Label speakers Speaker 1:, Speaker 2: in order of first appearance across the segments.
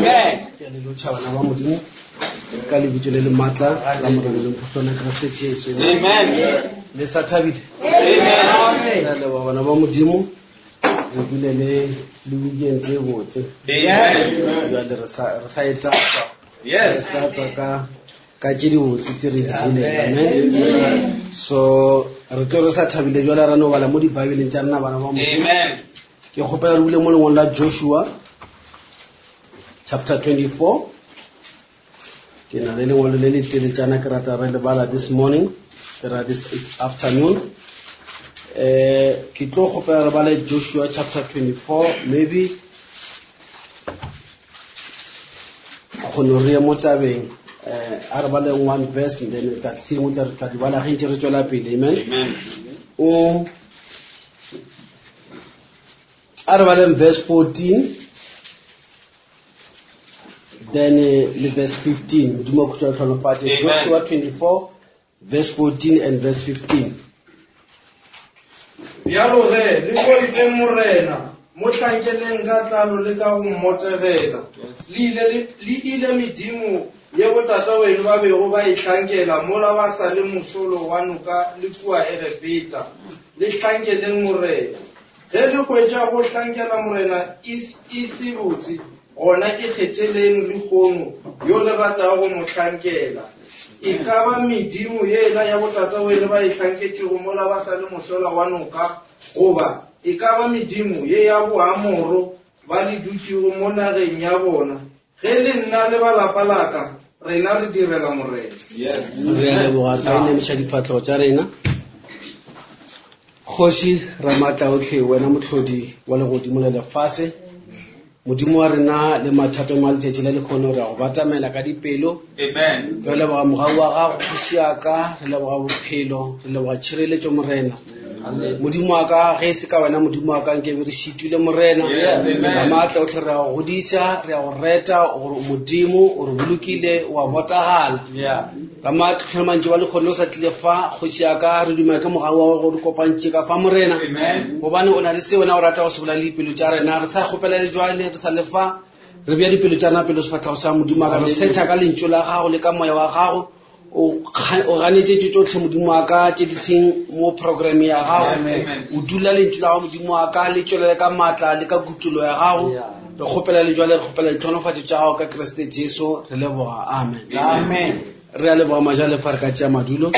Speaker 1: Amen.
Speaker 2: Ke a le lotšha bana ba Modimo ka lebitso le le maatla la Morena le Mphoswana Kriste Jesu.
Speaker 1: Amen.
Speaker 2: Le sa thabile?
Speaker 1: Amen.
Speaker 2: Re a leboga bana ba Modimo. Re bile le le weekend e botse.
Speaker 1: Amen.
Speaker 2: Jwale re sa re sa e tatswa.
Speaker 1: Yes.
Speaker 2: Re tatswa ka ka tše dibotse tše re di jeleng. Amen. So re tlo re sa thabile jwale ra no bala mo dibaebeleng tša rena bana ba Modimo.
Speaker 1: Amen.
Speaker 2: Ke kgopela re bule mo lengwalo la Joshua chapter 24. Ke na le lengwalo le le teletšana ke rata re le bala this morning, ke ra this afternoon. Eh ke tlo kgopela re bale Joshua chapter 24 maybe kgono re ye mo tabeng eh a re baleng one verse and then tla tshengwe tla re tla di bala ge ntse re tswela pele amen.
Speaker 1: Amen.
Speaker 2: O a re baleng verse 14 then le verse 15 modimo a khutša tlholofatše
Speaker 1: Amen.
Speaker 2: Joshua 24 verse 14 and verse 15
Speaker 3: Bjalo ge, le boifeng Morena, mo hlankeleng ka tlalo le ka go mmotegela. Le ile le, le ile medimo ye botataweno ba bego ba e hlankela mola ba sa le mošolo wa noka le kua Egepeta. Le hlankeleng Morena. Ge le hwetša go hlankela Morena e, e se botse, gona ikgetheleng lehono yo le ratago go mo hlankela. E ka ba medimo yela ya botataweno ba e hlanketšego mola ba sa le mošola wa noka, goba e ka ba medimo ye ya boAmoro ba le dutšego mo nageng ya bona. Ge le nna le ba lapa la ka, rena re direla Morena.
Speaker 1: Yes.
Speaker 2: Re a leboga ka inamiša difatlhego tša rena. Kgoši Ramaatlaohle, wena mohlodi wa legodimo le lefase, Modimo wa rena le mathatong a letšatši la lekgono re a go batamela ka dipelo.
Speaker 1: Amen.
Speaker 2: Re leboga mogau wa gago kgoši ya ka, re leboga bophelo, re leboga tšhireletšo Morena. Modimo wa ka, ge e se ka wena Modimo wa ka nke be re šitile Morena.
Speaker 1: Yes, amen.
Speaker 2: Ramaatla otlhe re a go godiša, re a go reta gore o Modimo, o re bolokile, o a botagala.
Speaker 1: Yeah.
Speaker 2: Ramaatla mantši wa lekgono o sa tlile fa kgoši ya ka, re dumela ke mogau wa gago re kopantše ka fa Morena.
Speaker 1: Amen.
Speaker 2: Gobane o na le se wena o rata go se bolela le dipelo tša rena, re sa kgopela le jwale, re sa le fa, re bea dipelo tša rena pele sefahlego sa Modimo wa ka, re setšha ka lentšu la gago le ka moya wa gago, o ganetše tše tšohle Modimo wa ka tše di seng mo program ya gago.
Speaker 1: Amen.
Speaker 2: O dula lentšu la gago Modimo wa ka le tšwelele ka maatla le ka kutolo ya gago. Re kgopela le jwale, re kgopela ditlhonofatšo tša gago ka Kriste Jesu, re leboga. Amen.
Speaker 1: Amen.
Speaker 2: Re a leboga majalefa, re ka tšea madulo.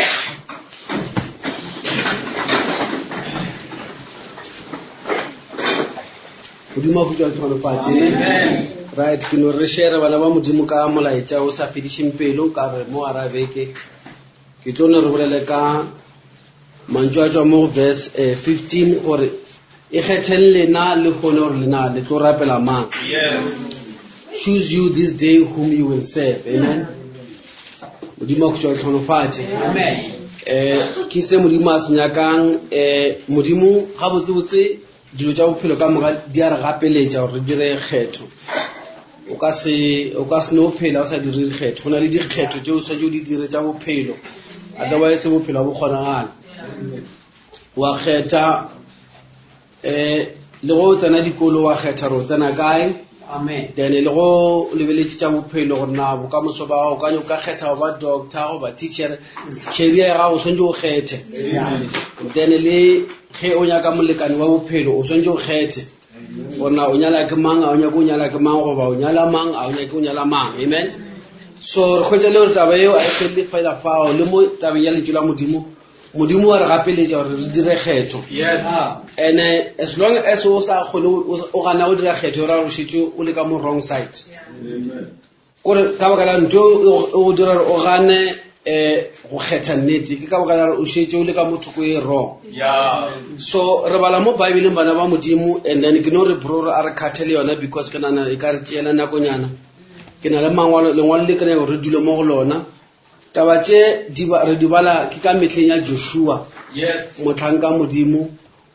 Speaker 2: Modimo a khutšwa tlhonofatše.
Speaker 1: Amen.
Speaker 2: Right, ke no re share bana ba Modimo ka molaetša o sa fedišeng pelo ka re mo ara beke. Ke tlo ne re bolele ka mantšu a tšwa mo go verse 15 gore e kgetheng lena le kgone gore lena le tlo rapela mang.
Speaker 1: Yes.
Speaker 2: Choose you this day whom you will serve. Amen. Modimo a khutšwa tlhonofatše.
Speaker 1: Amen.
Speaker 2: Ke se Modimo a se nyakang, Modimo ga botsebotse dilo tša bophelo ka moka di a re gapeletša gore re dire kgetho. O ka se, o ka se no phela o sa dire dikgetho. Go na le dikgetho tše o swanetše o di dire tša bophelo, otherwise bophelo ga bo kgonagale. Wa kgetha, le go tsena dikolo wa kgetha gore o tsena kae.
Speaker 1: Amen.
Speaker 2: Then le go lebeletše tša bophelo gore na bokamoso ba gago, o ka kgetha go ba doctor goba teacher, career ya gago o swanetše o kgethe. Then le ge o nyaka molekane wa bophelo o swanetše o kgethe gore na o nyala ke mang, a o nyake o nyala ke mang, goba o nyala mang, a o nyake o nyala mang. Amen. So re hwetša le gore taba eo a e felele fela fao, le mo tabeng ya lentšu la Modimo, Modimo wa re gapeletša gore re dire kgetho.
Speaker 1: Yes.
Speaker 2: And as long as o sa kgone, o gana go dira kgetho, o ra gore o šetše o le ka mo wrong side. Kore ka baka la ntho o go dira gore o gane go kgetha nnete, ke ka baka la gore o šetše o le ka mo thoko e wrong.
Speaker 1: Yeah.
Speaker 2: So re bala mo Bible bana ba Modimo, and then ke no re bro a re khathe le yona because ke nana e ka re tšeela nakonyana. Ke na le mangwalo, lengwalo le ke nyaka gore re dule mo go lona. Taba tše di ba, re di bala ke ka mehleng ya Joshua.
Speaker 1: Yes.
Speaker 2: Mohlanka Modimo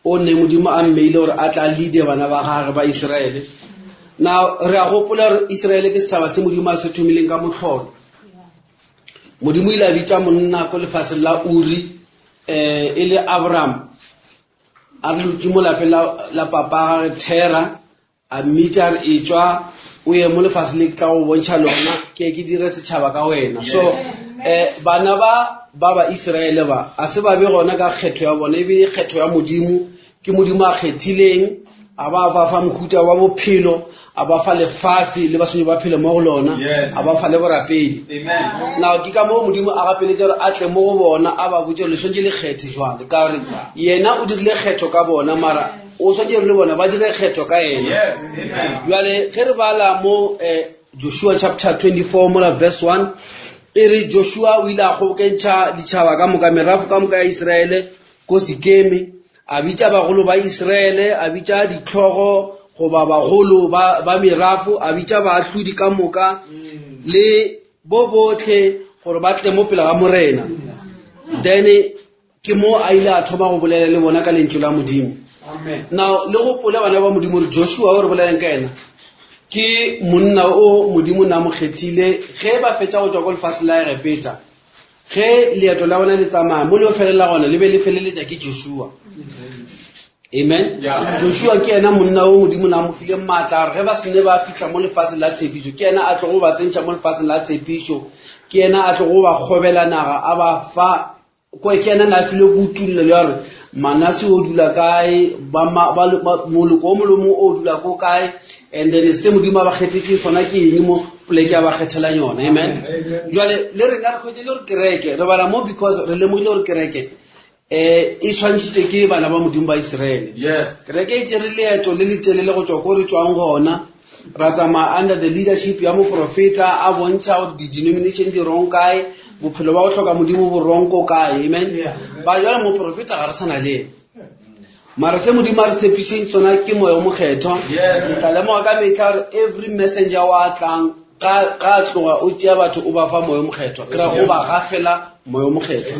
Speaker 2: o ne Modimo a mmeile gore a tla leade bana ba gagwe ba Israele. Now re a gopola gore Israele ke setšhaba se Modimo a se thomileng ka mohlolo. Modimo ile a bitša monna ko lefaseng la Uri, e le Abraham. A re dutše mo lapeng la papa gagwe Terah, a mmitša a re etšwa o ye mo lefase le ke tla go bontšha lona ke ke dire setšhaba ka wena. So um bana ba ba Israele ba a se ba be gona ka kgetho ya bona, e be kgetho ya Modimo. Ke Modimo a kgethileng, a ba ba fa mohuta wa bophelo, a ba fa lefase le ba swanetše ba phele mo go lona, a ba fa le borapedi. Now ke ka moo Modimo a gapeletša gore a tle mo go bona, a ba botše gore le swanetše le kgethe jwale, ka gore yena o dirile kgetho ka bona, mara o swanetše gore le bona ba dire kgetho ka yena. Jwale ge re bala mo Joshua chapter 24 mola verse 1, e re Joshua o ile a kgobokentšha ditšhaba ka moka, merafo ka moka ya Israele ko Sikeme, a bitša bagolo ba Israele, a bitša dihlogo goba bagolo ba merafo, a bitša baahlodi ka moka le bo bohle gore ba tle mo pele ga Morena. Then ke mo a ile a thoma go bolela le bona ka lentšu la Modimo. Now le gopole bana ba Modimo gore Joshua o re bolelang ka yena ke monna o Modimo na mo kgethile ge ba fetša go tšwa ko lefaseng la Egepeta. Ge leeto la bona le tsamaya mo le o felela gona, le be le feleletša ke Joshua. Amen. Joshua ke yena monna o Modimo na mo file maatla gore ge ba sene ba fihla mo lefatsheng la tshepišo, ke yena a tlogo ba tsentšha mo lefatsheng la tshepišo, ke yena a tlogo ba kgobela naga a ba fa, ke yena na a file kutullo ya gore Manase o dula kae, moloko o mongwe le mongwe o dula ko kae, and then se Modimo a ba kgethetseng sona ke eng mo poleke a ba kgethelang yona. Amen. Jwale le rena re hwetše le gore kereke re bala mo because re lemogile gore kereke e tshwantšhitše ke bana ba Modimo ba Israele. Kereke e tšere leeto le letelele go tšwa ko re tšwang gona, ra tsamaya under the leadership ya moprofeta a bontšha gore di-denomination di wrong kae, bophelo ba go hloka Modimo bo wrong ko kae. Amen. Ba jwale moprofeta ga re sana le ena. Mara se Modimo a re tshepišeng sona ke Moya o Mokgethwa. Le tla lemoga ka mehla gore every messenger wa tlang ga tloga o tšea batho o ba fa Moya o Mokgethwa, ke ra o ba gafela Moya o Mokgethwa.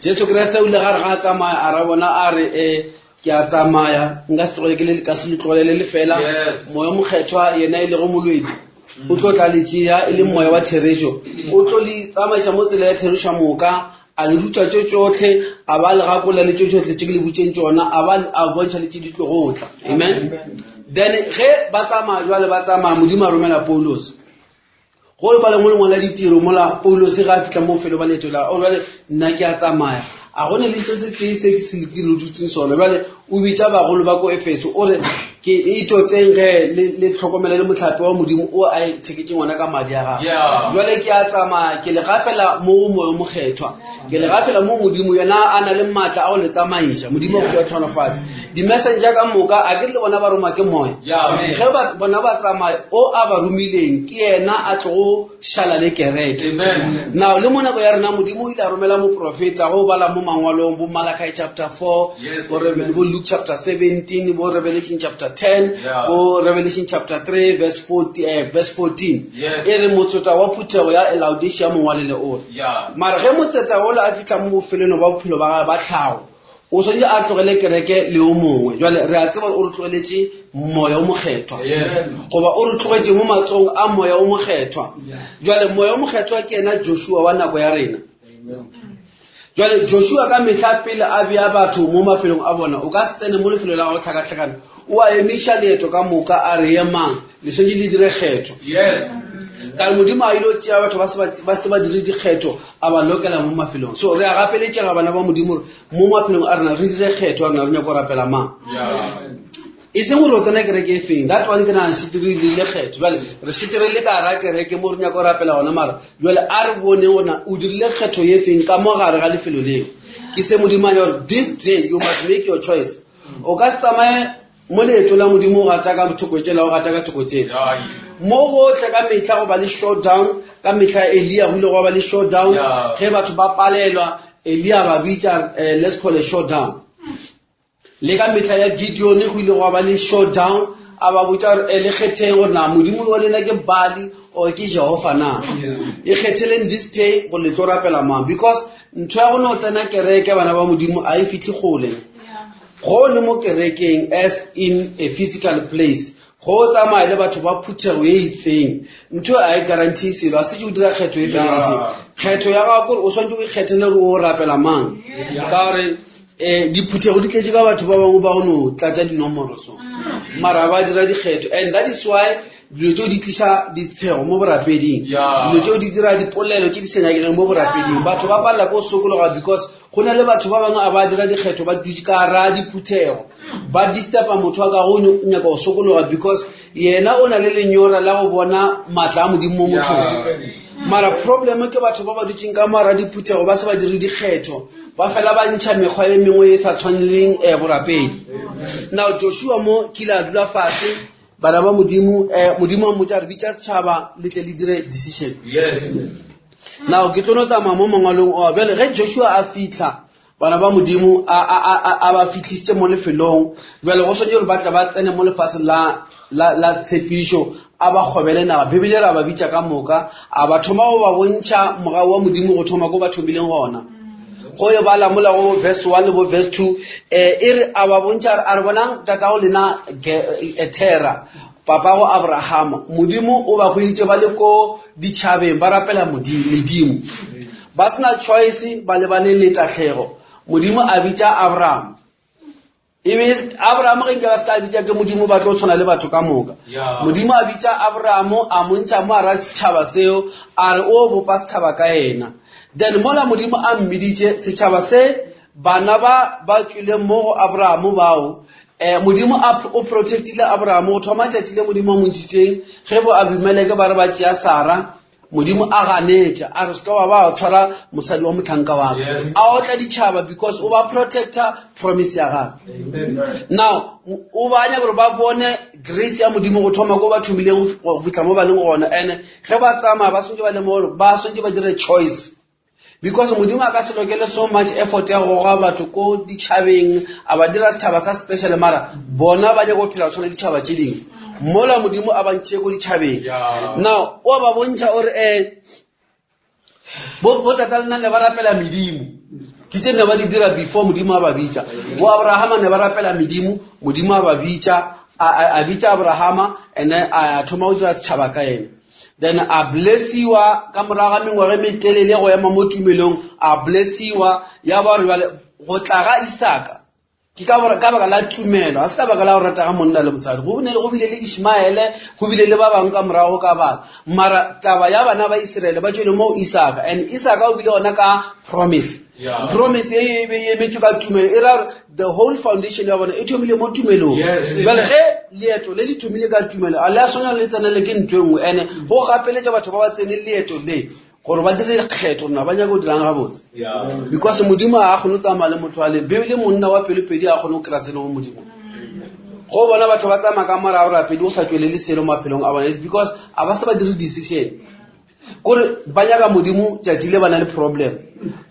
Speaker 2: Jesu Kriste o ile ga re ga tsamaya a ra bona a re ke a tsamaya nka se tlogele ke le ka se le tlogele le fela. Moya o Mokgethwa yena e lego molwedi o tlo tla le tšea e le moya wa therešo, o tlo le tsamaiša mo tsela ya therešo moka, a le ruta tše tšohle, a ba le gakola le tše tšohle tše ke le botšeng tšona, a ba a bontšha le tše di tlogo tla. Amen. Then ge ba tsamaya jwale ba tsamaya, Modimo a romela Paulus. Go le bala mo lengwalo la ditiro mola Paulus ga a fihla mo felo ba leeto la, o jwale nna ke a tsamaya, a go ne le se se tee se ke se ke le dutseng sona. Jwale o bitša bagolo ba ko Efeso, o re ke itoteng ge le tlhokomele le mohlape wa Modimo o a itheketše ngwana ka madi a gagwe. Jwale ke a tsamaya, ke le gafela mo Moya o Mokgethwa, ke le gafela mo Modimo yena a na le maatla a go le tsamaiša. Modimo o tla tlhonofatsa di-messenger ka moka, a ke le bona ba roma ke moya. Ge bona ba tsamaya, o a ba romileng ke yena a tlogo šala le kereke. Now le mo nako ya rena Modimo o ile a romela moprofeta go bala mo mangwalong, bo Malachi chapter 4, bo Luke chapter 17, bo Revelation chapter 10, bo Revelation chapter 3 verse 14. E re motsotsa wa phuthego ya Laodicea mongwalele o re. Mara ge motseta ola a fihla mo bofelong ba bophelo ba gagwe ba tlhago, o swanetše a tlogele kereke le o mongwe. Jwale re a tseba gore o re tlogeletše Moya o Mokgethwa, goba o re tlogetše mo matsogong a Moya o Mokgethwa. Jwale Moya o Mokgethwa ke yena Joshua wa nako ya rena. Jwale Joshua ka mehla pele a bea batho mo mafelong a bona, o ka se tsene mo lefelong la go tlhakatlhakana, o a emiša leeto ka moka a re emang, le swanetše le dire kgetho. Ka re Modimo a ile o tšea batho ba se ba dire dikgetho, a ba lokela mo mafelong. So re a gapeletšega bana ba Modimo gore mo maphelong a rena re dire kgetho, a rena re nyaka go rapela mang. E seng gore o tsena kereke e feng, that one ke nagana šitirile le kgetho. Jwale re šitirile ka gara kereke mo re nyaka go rapela gona, mara jwale a re bone gona o dirile kgetho ye feng ka mo gare ga lefelo leo. Ke se Modimo a nyaka gore this day you must make your choice. O ka se tsamaye mo leeto la Modimo o gata ka thoko tsela, o gata ka thoko tsela. Mo gohle ka mehla go ba le showdown, ka mehla Elia go ile gwa ba le showdown. Ge batho ba palelwa, Elia ba bitša, let's call a showdown. Le ka mehla ya Gideon go ile gwa ba le showdown, a ba botša gore le kgetheng gore na Modimo wa lena ke Baali or ke Jehova na. E kgetheleng this day gore le tlo rapela mang, because ntho ya go no tsena kereke bana ba Modimo a e fihle kgole. Go le mo kerekeng as in a physical place, go tsamaya le batho ba phuthego e itseng, ntho a e guarantee selo, a se o dira kgetho e feleletseng. Kgetho ya gago kore o swanetše o ikgethele gore o rapela mang, ka gore diphuthego di tletše ka batho ba bangwe ba go no tlatša dinomoro so, mara ba dira dikgetho. And that is why Dilo tšeo di tliša ditshego mo borapeding.
Speaker 1: Yeah.
Speaker 2: Dilo tšeo di dira dipolelo tše di sa nyakegeng mo borapeding. Batho ba palela ko sokologa because go na le batho ba bangwe a ba dira dikgetho ba dutše ka ra diphuthego. Ba disturba motho wa ka go nyaka go sokologa because yena o na le lenyora la go bona maatla a Modimo mo mothong.
Speaker 1: Yeah.
Speaker 2: Mara problem ke batho ba ba dutseng ka mara diphuthego ba se ba dire dikgetho ba fela ba ntšha mekgwa e mengwe e sa tshwaneleng um borapedi. Now Joshua mo kile a dula fase bana ba Modimo um Modimo a mmotša re bitša setšhaba le tle le dire decision.
Speaker 1: Yes.
Speaker 2: Now ke tlo no tsamaya mo mangwalong ao bjale ge Joshua a fitlha bana ba Modimo a a a a ba fitlhisitse mo lefelong bjale go swanetše gore ba tle ba tsene mo lefatsheng la la la tshepišo a ba kgobele naga. Bibele ra ba bitša ka moka a ba thoma go ba bontšha mogau wa Modimo go thoma ko ba thomileng gona. Go e bala mola go verse 1 le bo verse 2 e re a ba bontšha a re bonang tatago lena Thera papago Abrahama Modimo o ba hweditše ba le ko ditšhabeng ba rapela medimo ba sena choice ba lebane le tahlego. Modimo a bitša Abraham. Ebe Abraham ge nke ba se ka bitša ke Modimo ba tlo tshwana le batho ka moka.
Speaker 1: Yeah.
Speaker 2: Modimo a bitša Abraham a montšha mo ara setšhaba seo a re o bopa setšhaba ka yena. Then mola Modimo a mmiditše setšhaba se bana ba ba tšwileng mo go Abraham bao Modimo a o protectile Abraham go thoma tšatši le Modimo a mo ntšhitšeng ge bo Abimeleke ba re ba tšea Sara. Modimo a ganetša a re se ka wa ba tshwara mosadi wa mohlanka wa ka.
Speaker 1: Yes.
Speaker 2: A otla ditšhaba because o ba protector promise ya gagwe. Now o ba nyaka gore ba bone grace ya Modimo go thoma ko ba thomileng go fihla mo ba leng gona. And ge ba tsamaya ba swantse ba lemoge gore ba swantse ba dire choice. Because Modimo a ka se lokele so much effort ya go goga batho ko ditšhabeng a ba dira setšhaba sa special mara bona ba nyaka go phela go tshwana le ditšhaba tše dingwe. Mola Modimo a ba ntšhe ko ditšhabeng.
Speaker 1: Yeah.
Speaker 2: Now o ba bontšha gore bo tata lena ne ba rapela medimo. Ke tše ne ba di dira before Modimo a ba bitša. Bo Abrahama ne ba rapela medimo, Modimo a ba bitša, a bitša Abrahama and then a thoma go dira setšhaba ka yena. Then a blessiwa ka morago ga mengwaga e metelele go ema mo tumelong, a blessiwa ya ba gore bjale go tla ga Isaka ke ka baka la tumelo, a se ka baka la go rata ga monna le mosadi. Go ne go bile le Ishmaele, go bile le ba bangwe ka morago ka bana. Mara taba ya bana ba Israele ba tšwele mo Isaka, and Isaka o bile gona ka promise.
Speaker 1: Yeah.
Speaker 2: Promise e be e emetswe ka tumelo, e ra gore the whole foundation ya bona e thomile mo tumelong.
Speaker 1: Yes.
Speaker 2: Jwale ge leeto le le thomile ka tumelo, a le a swanela le tsenele ke ntho e nngwe, and go gapeletša batho ba ba tsene leeto le gore ba dire kgetho na ba nyaka go dirang gabotse.
Speaker 1: Yeah.
Speaker 2: Because Modimo ga a kgone go tsamaya le motho a le Bibele monna wa pelopedi a kgone go kry-a selo mo Modimo. Go bona batho ba tsamaya ka morago rapedi go sa tšwelele selo maphelong a bona, it's because a ba se ba dire decision. Kore ba nyaka Modimo tšatši le ba na le problem.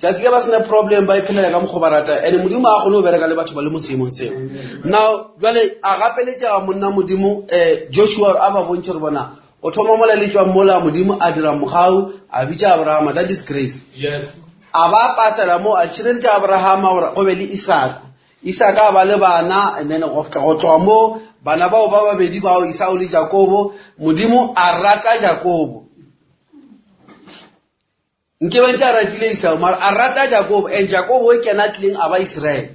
Speaker 2: Tšatši le ba sena problem ba iphelela ka mokgwa ba rata, and Modimo a kgone go bereka le batho ba le mo seemong seo. Now jwale a gapeletšega monna Modimo Joshua a ba bontšhe gore bona o thoma mola le tšwa mola Modimo a dira mogau a bitša Abrahama, that is grace.
Speaker 1: Yes.
Speaker 2: A ba pasela mo a tšhireletša Abrahama gore go be le Isaka. Isaka a ba le bana, and then go tloga mo bana bao ba babedi bao Esau le Jakobo, Modimo a rata Jakobo. Nke ba ntse a ratile Esau, mara a rata Jakobo, and Jakobo e kena tlileng a ba Israel.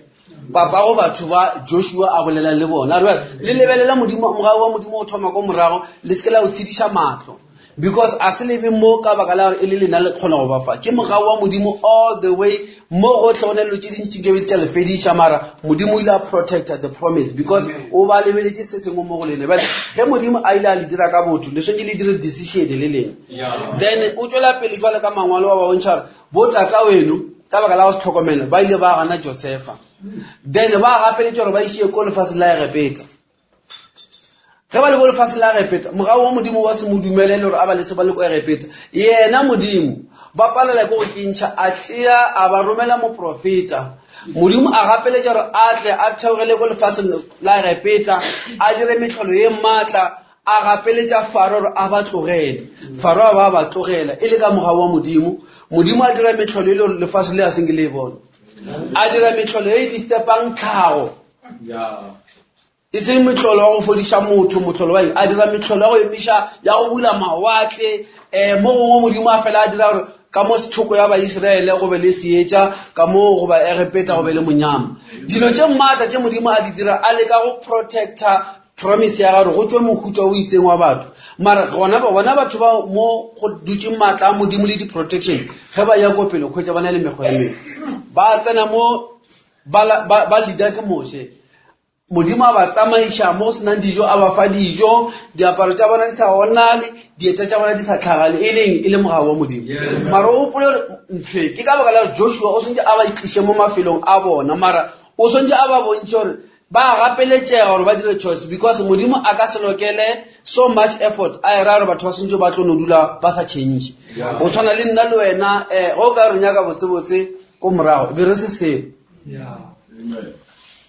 Speaker 2: Papa go batho ba Joshua a bolela le bona. A re bjale, le lebelela Modimo, mogau wa Modimo o thoma ko morago, le se ke la o tshediša mahlo. Because a se lebe mo ka baka la gore e le lena le kgona go ba fa. Ke mogau wa Modimo all the way mo gotlhe go na le dilo tše dintši nke be di tla le fediša, mara Modimo o ile a protecta the promise because o ba lebeletše se sengwe mo go lena. Bjale ge Modimo a ile a le dira ka botho, le swanetše le dire decision le lena.
Speaker 1: Yeah.
Speaker 2: Then o tšwela pele jwale ka mangwalo wa ba bontšha gore bo tata weno ka baka la go se tlhokomela ba ile ba gana Josefa. Then ba gapeletše gore ba išie ko lefatsheng la Egepeta. Ge ba le ko lefatsheng la Egepeta, mogau wa Modimo wa se mo dumelele gore a ba lese ba le ko Egepeta. Yena Modimo ba palela ke go kentšha, a tšea a ba romela moprofeta. Modimo a gapeletša gore a tle a theogele ko lefatsheng la Egepeta, a dire mehlolo ye maatla, a gapeletša Faro gore a ba tlogele. Faro a ba ba tlogela e le ka mogau wa Modimo. Modimo a dira mehlolo e le gore lefatshe le a senke le e bone. A dira mehlolo e disturbang tlhago.
Speaker 1: Yeah.
Speaker 2: E seng mehlolo wa go fodiša motho, mohlolo wa eng? A dira mehlolo ya go emiša, ya go bula mawatle. Mo gongwe Modimo a fela a dira gore ka mo sethoko ya Baisraele go be le seetša, ka mo go ba Egepeta go be le monyama. Dilo tše maatla tše Modimo a di dira, a leka go protecta promise ya gagwe gore go tšwe mohuta o itseng wa batho. Mara gona bona batho ba mo go dutše maatla a Modimo le di-protection, ge ba ya ko pele kgwetsa ba na le mekgwa e mengwe. Ba tsena mo ba leader ke Moshe. Modimo a ba tsamaiša mo go senang dijo, a ba fa dijo, diaparo tša bona di sa onale, dieta tša bona di sa tlhagale, e leng e le mogau wa Modimo. Mara o gopole gore ntho e ke ka baka la gore Joshua o swanetše a ba tliše mo mafelong a bona, mara o swanetše a ba bontšhe gore ba gapeletšega gore ba dire choice, because Modimo a ka se lokele so much effort a e ra gore batho ba swanetše ba tlo no dula ba sa change. Go tshwana le nna le wena, ge o ka re nyaka botsebotse ko morago, e be re se selo.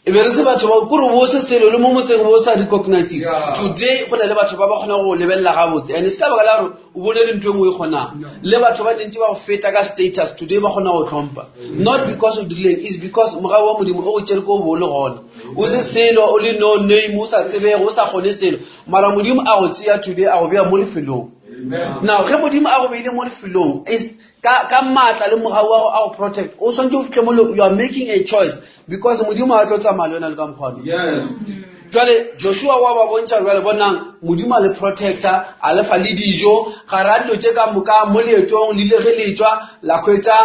Speaker 2: E be re se batho ba kore bo se selo le mo motseng bo sa recognize. Today go na le batho ba ba kgona go lebelela gabotse, and se ka baka la gore o bone le ntho e nngwe e kgonang. Le batho ba ntse ba go feta ka status today ba kgona go tlhompha, not because o dirileng, is because mogau wa Modimo o go tšere ko o bo o le gona, o se selo, o le no name, o sa tsebege, o sa kgone selo, mara Modimo a go tšea today a go bea mo lefelong. Now ge Modimo a go beile mo lefelong is ka maatla le mogau wa go a go protect, o swantse o fitlhe mo you are making a choice, because Modimo a tlo tsamaya le wena le ka mokgwa. Jwale Joshua wa ba bontšha, jwale bonang Modimo a le protector, a le fa le dijo ga ra dilo tše ka moka mo leetong le ile ge le tšwa la hwetša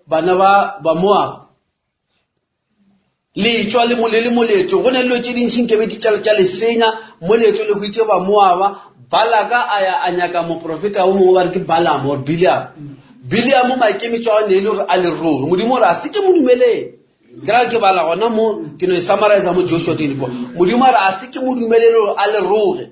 Speaker 2: bana ba Moab. Le tšwa le le le moleto, go na le dilo tše dintši nkebe di tša le senya moleto le hwitše ba Moaba. Balaka a ya a nyaka moprofeta o mongwe ba re ke Balaam or Biliam. Biliam maikemišo a ne e le gore a le roge. Modimo o re a se ke mo dumelele. Ke ra ke bala gona mo ke no e summarize mo Joshua 24. Modimo a re a se ke mo dumelele gore a le roge.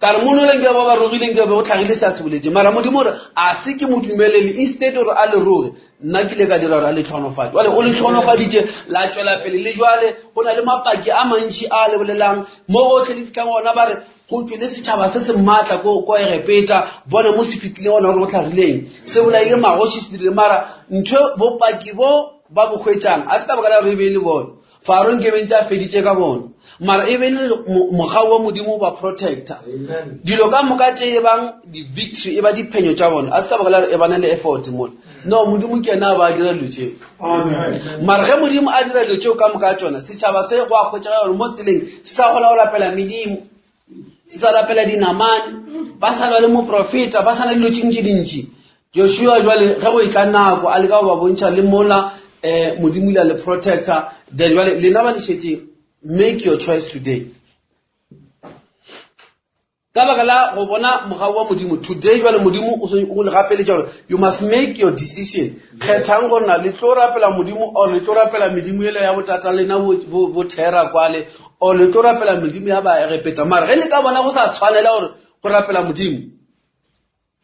Speaker 2: Ka re mono le nke ba ba rogileng ke be go tlhagile se a se boletse. Mara Modimo o re a se ke mo dumelele, instead gore a le roge, nna ke ile ka dira gore a le tlhonofatše. Jwale o le tlhonofaditše, la tšwela pele le jwale go na le mapaki a mantši a le bolelang mo gotlhe le fitlhang gona, ba re go tšwele setšhaba se se maatla ko Egepeta, bone mo se fitlhileng gona gore go tlhagileng, se bolaile magoši, se dirile. Mara ntho bopaki bo ba bo hwetšang a se ka baka la gore e be e le bone. Faro nke be ntse a feditše ka bona, mara e be le mogau wa Modimo ba protector. Dilo ka moka tše e bang di-victory, e ba diphenyo tša bona, a se ka baka la gore e bana le effort mola. No, Modimo ke yena a ba dira dilo tšeo. Mara ge Modimo a dira dilo tšeo ka moka tšona, setšhaba se go a hwetšega gore mo tseleng se sa kgona go rapela medimo, se sa rapela dinamane, ba sa lwa le moprofeta, ba sa na dilo tše ntši dintši. Joshua jwale ge go etla nako a leka go ba bontšha le mola Modimo ile a le protector, then jwale lena ba le šetšeng, make your choice today. Ka baka la go bona mogau wa Modimo today, jwale Modimo o o le gapeletša gore you must make your decision. Kgethang gore na le tlo rapela Modimo or le tlo rapela medimo ele ya botata lena bo thera kwale, or le tlo rapela medimo ya Baegepeta. Mara ge le ka bona go sa tshwanela gore go rapela Modimo,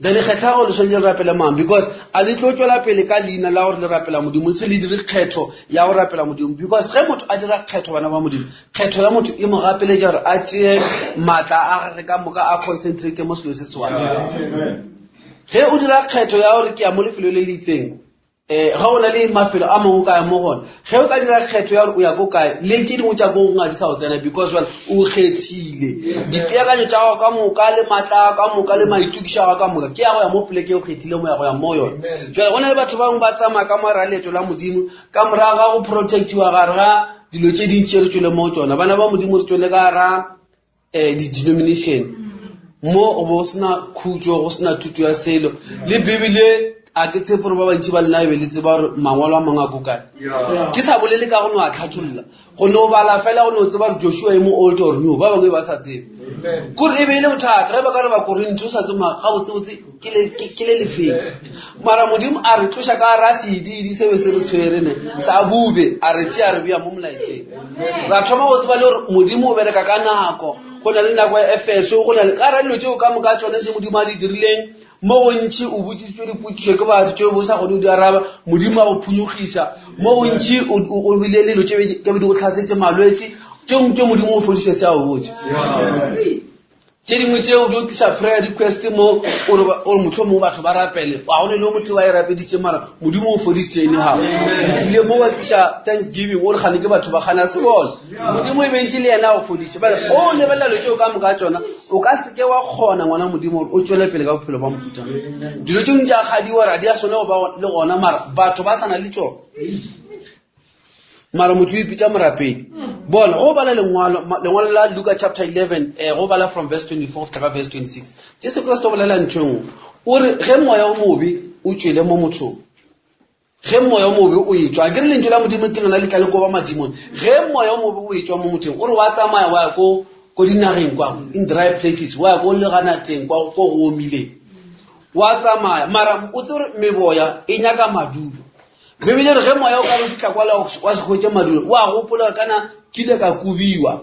Speaker 2: then kgetha gore le swanetše le rapele mang, because a le tlo tšwela pele ka leina la gore le rapela Modimo, se le dire kgetho ya go rapela Modimo. Because ge motho a dira kgetho, bana ba Modimo, kgetho ya motho e mo gapeletša gore a tšee maatla a gagwe ka moka a concentrate mo selo se se one. Ge o dira kgetho ya gore ke ya mo lefelo le le itseng, ge o na le mafelo a mangwe o ka ya mo gona, ge o ka dira kgetho ya gore o ya ko kae, le tše dingwe tša ko gongwe ga di sa go tsena, because jwale o kgethile dipeakanyo tša gago ka moka le maatla ka moka le maitokišo a gago ka moka ke ya go ya mo poleke o kgethile mo ya go ya mo yona. Jwale go na le batho ba bangwe ba tsamaya ka morago ga leeto la Modimo, ka morago ga go protectiwa gare ga dilo tše dintši tše re tšwele mo tšona. Bana ba Modimo re tšwele ka gara di-denomination mo go bo sena khutšo, go sena thuto ya selo le Bibele. A ke tshepe gore ba bantši ba lena e be le tseba gore mangwalo a mangwe a ko kae. Ke sa bolele ka go no a tlhatholla, go no bala fela, go no tseba gore Joshua e mo old or new, ba bangwe ba sa tsebe. Kore e be e le bothata ge ba ka re ba Korinthe o sa tsebe gabotsebotse ke le lefeng. Mara Modimo a re tloša ka ra sedidi se be se re tshwere ne sa bube, a re tšea re bea mo molaetseng. Ra thoma go tseba le gore Modimo o bereka ka nako, go na le nako ya Efeso, go na le ka ra dilo tšeo ka moka tšone tše Modimo a di dirileng. Mo gontši o botsitswe dipotšišo ke batho tšeo bo sa kgone go di araba, Modimo a go phonyokgiša. Mo gontši o bile le dilo tše ka be di go tlhasetše malwetši, tše dingwe tše Modimo o fodiše se a o botše. Tše dingwe tšeo di o tliša prayer request mo o re mohlomongwe batho ba rapele, ga go ne le motho ba e rapeditše, mara Modimo o fodisitše anyhow. O tlile mo wa tliša thanksgiving, o re gane ke batho ba gana se bone. Modimo e bentše le yena a go fodiše. Bale o lebelela dilo tšeo ka moka tšona, o ka seke wa kgona ngwana Modimo gore o tšwele pele ka bophelo ba mohuta. Dilo tše dingwe tša kgadiwa gore ga di a swanela go ba le gona, mara batho ba sa na le tšona. Mara motho o ipitša morapedi. Bona, go bala lengwalo, lengwalo la Luka chapter 11, eh, go bala from verse 24 go fihla ka verse 26. Jesu Kriste o bolela ntho e nngwe. O re ge moya o mobe o tšwele mo mothong, ge moya o mobe o etšwa, a ke re lentšu la Modimo ke lona le tla le koba madimone. Ge moya o mobe o etšwa mo mothong, o re wa tsamaya wa ya ko ko dinageng kwa, in dry places, wa ya ko leganateng kwa ko go omileng. Wa tsamaya, mara o tsebe gore meboya e nyaka madulo. Bibele re ge moya o ka re fihla kwala wa se hwetše madulo, wa gopola gore kana kile ka kubiwa.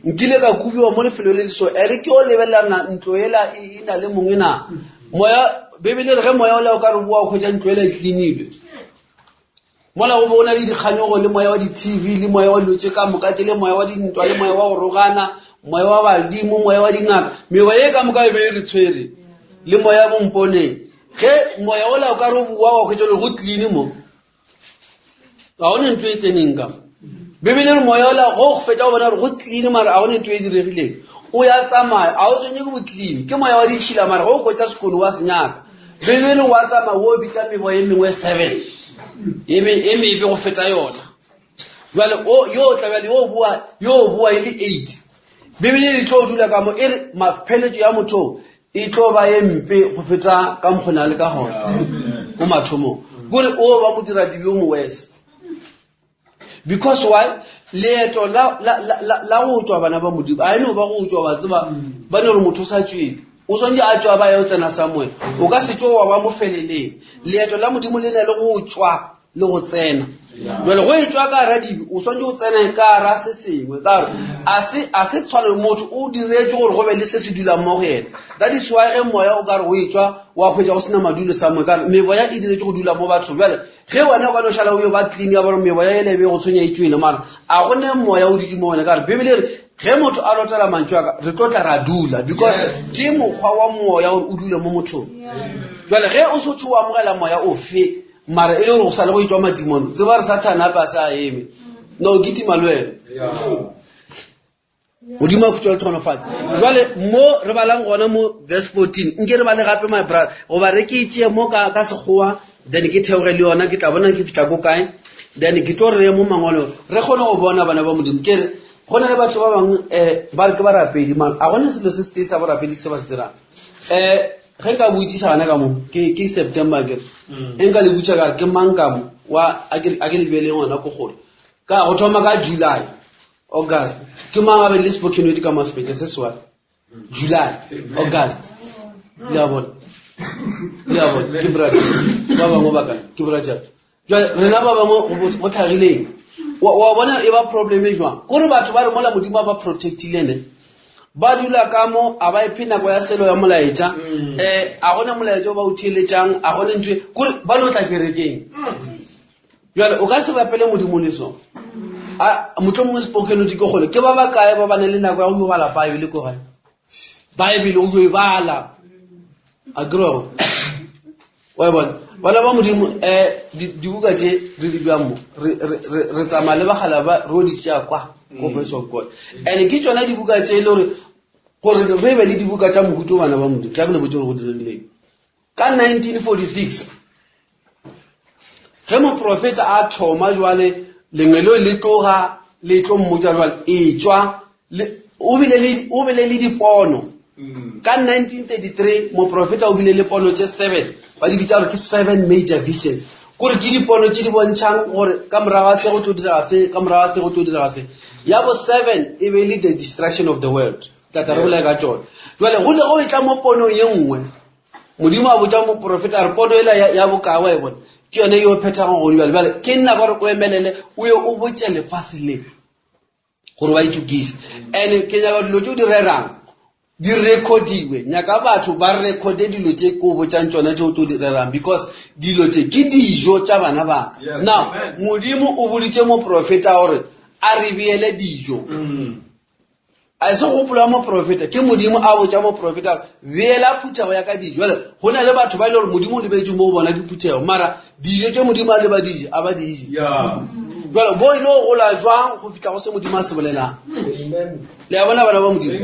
Speaker 2: Nkile ka kubiwa mo lefelo le le so, e re ke o lebelela ntlo ela e na le mongwe na. Moya, Bibele re ge moya ola o ka re boa o hwetša ntlo ela e cleanilwe. Mola go be go na le dikganyogo le moya wa di-T_V le moya wa dilo tše ka moka tše le moya wa dintwa le moya wa go rogana, moya wa badimo, moya wa dingaka. Mewa ye ka moka e be e re tshwere le moya bomponeng. Ge moya ola o ka re o boa wa hwetša le go clean mo, ga gona ntho e tseneng ka mo. Bibele re moya ola go go fetša go bona gore go clean mara ga gona ntho e diregileng. O ya tsamaya, a o tshwenye ke bo clean, ke moya wa ditšhila mara ge o hwetša sekolo wa se nyaka. Bibele wa tsamaya o bitša meboya e mengwe 7 e mebe go feta yona. Jwale o yo tla bjale yo boa, yo boa e le 8. Bibele e tlo dula ka mo e re mapheletšo ya motho e tlo ba ye mpe go feta ka mokgona a le ka gona ko mathomong. Kore o ba modiradibe o mowese. Because why? Leeto la, la, la, la, la go tšwa bana ba Modimo, a e no ba go tšwa wa tseba, ba no re motho o sa tšwele. O swanetše a tšwa ba ya o tsena somewhere. O ka se tšwe wa ba mo feleleng. Leeto la Modimo le na le go tšwa le go tsena. Jwale go e tšwa ka gara dibe, o swanetše go tsena ka gara se sengwe. Ka gore a se tshwane, motho o diretšwe gore go be le se se dulang mo go yena. That is why ge moya o ka re o e tšwa, wa hwetša go sena madulo somewhere. Ka gore meboya e diretšwe go dula mo bathong. Jwale ge wena o ka no šala o yo ba clean ya gore meboya ele e be go tshwenya e tšwele, mara a go ne moya o dutše mo wena. Ka gore Bibele e re ge motho a lotela mantšu a ka, re tlo tla ra dula, because ke mokgwa wa moya gore o dule mo mothong. Jwale ge o se o amogela moya ofe, mara e le gore go sa le go itwa madimone, tseba re Sathane gape a sa eme. No, kitima le wena. Modimo a khutšwa le tlhonofatso. Jwale mo re balang gona mo verse 14, nke re bale gape my brother, goba re ke tšee mo ka Sekgowa, then ke theoge le yona, ke tla bona ke fihla ko kae, then ke tlo re mo mangwalong, re kgone go bona bana ba Modimo. Ke re, go na le batho ba bangwe, ba re ke barapedi, mara a gona selo se setee sa borapedi se ba se dirang. Ge nka botšiša gana ka mo, ke September ke re, e nka le botšiša ka re, ke mang ka mo, wa, a ke le beeleng gona ko kgole. Ka go thoma ka July, August, ke mang a be le spoken word ka mo sebetša se swa? July, August. Le a bona? Le a bona? Ke brother. Ba bangwe ba kae? Ke brother. Jwale rena ba bangwe go tlhagileng. Wa bona e ba problem e jwang? Kore batho ba re mola Modimo a ba protectile ne. Ba dula ka mo, a ba iphe nako ya selo ya molaetša. A gona molaetša o ba o theeletšang, a gona ntho e, kore ba no tla kerekeng. Jwale o ka se rapele Modimo le so. A mohlomongwe spoken word ke kgole. Ke ba ba kae ba ba nang le nako ya go yo bala Bible ko gae? Bible o yo e bala. A ke re wa e bona? Bana ba Modimo, dibuka tše re di bjang mo, re tsamaya le bagala ba re o di tšea kwa ko Voice of God. And ke tšona dibuka tše e le gore re be le dibuka tša mohuto bana ba Modimo. Tla ke le botše gore go diregileng. Ka 1946, ge moprofeta a thoma jwale, lengelo le tloga le tlo mmotša jwale, etšwa, o bile le dipono. Ka 1933, moprofeta o bile le pono tše 7, ba di bitša gore ke 7 major visions. Kore ke dipono tše di bontšhang gore ka morago ga se go tlo direga se, ka morago ga se go tlo direga se. Ya bo 7 e be e le the destruction of the world. Tla tla re bolela ka tšona. Jwale go ne go etla mo ponong ye nngwe, Modimo a botša moprofeta a re pono ela ya bokae wa e bona, ke yone yo phethago gone bjale. Bjale ke nna gore o emelele o ye o botše lefase le gore ba itokise. And ke nyaka dilo tše o di rerang di recordilwe, nyaka batho ba recorde dilo tše ke o botšang tšona tše o tlo di rerang, because dilo tše ke dijo tša bana ba ka. Now Modimo o boditše moprofeta gore a re beele dijo. A se gopolo ya moprofeta, ke Modimo a botša moprofeta gore beela phuthego ya ka dijo. Jwale go na le batho ba e le gore Modimo o lebetše mo go bona ke phuthego, mara dijo tše Modimo a le ba dije, a ba dije. Jwale bo ile go gola jwang go fihla go se Modimo a se bolelang? Le a bona bana ba Modimo?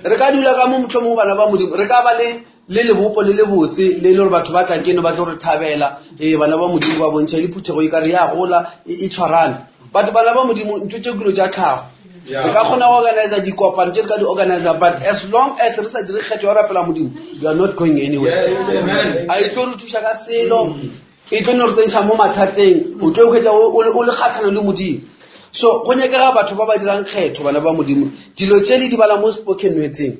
Speaker 2: Re ka dula ka mo mohlomongwe bana ba Modimo, re ka ba le lebopo le lebotse le le gore batho ba tla keno ba tlo re thabela. Ee, bana ba Modimo ba bontšha le phuthego e ka re ya gola, e tshwarane. But bana ba Modimo, ntho tše ke dilo tša tlhago. Re ka kgona go organizer dikopano tše re ka di organizer, but as long as re sa dire kgetho ya go rapela Modimo, you are not going anywhere. A e tlo re thuša ka selo, e tlo no re tsentšha mo mathateng, o tlo hwetša o le kgatlhanong le Modimo. So go nyakega batho ba ba dirang kgetho, bana ba Modimo. Dilo tše le di bala mo spoken wordeng.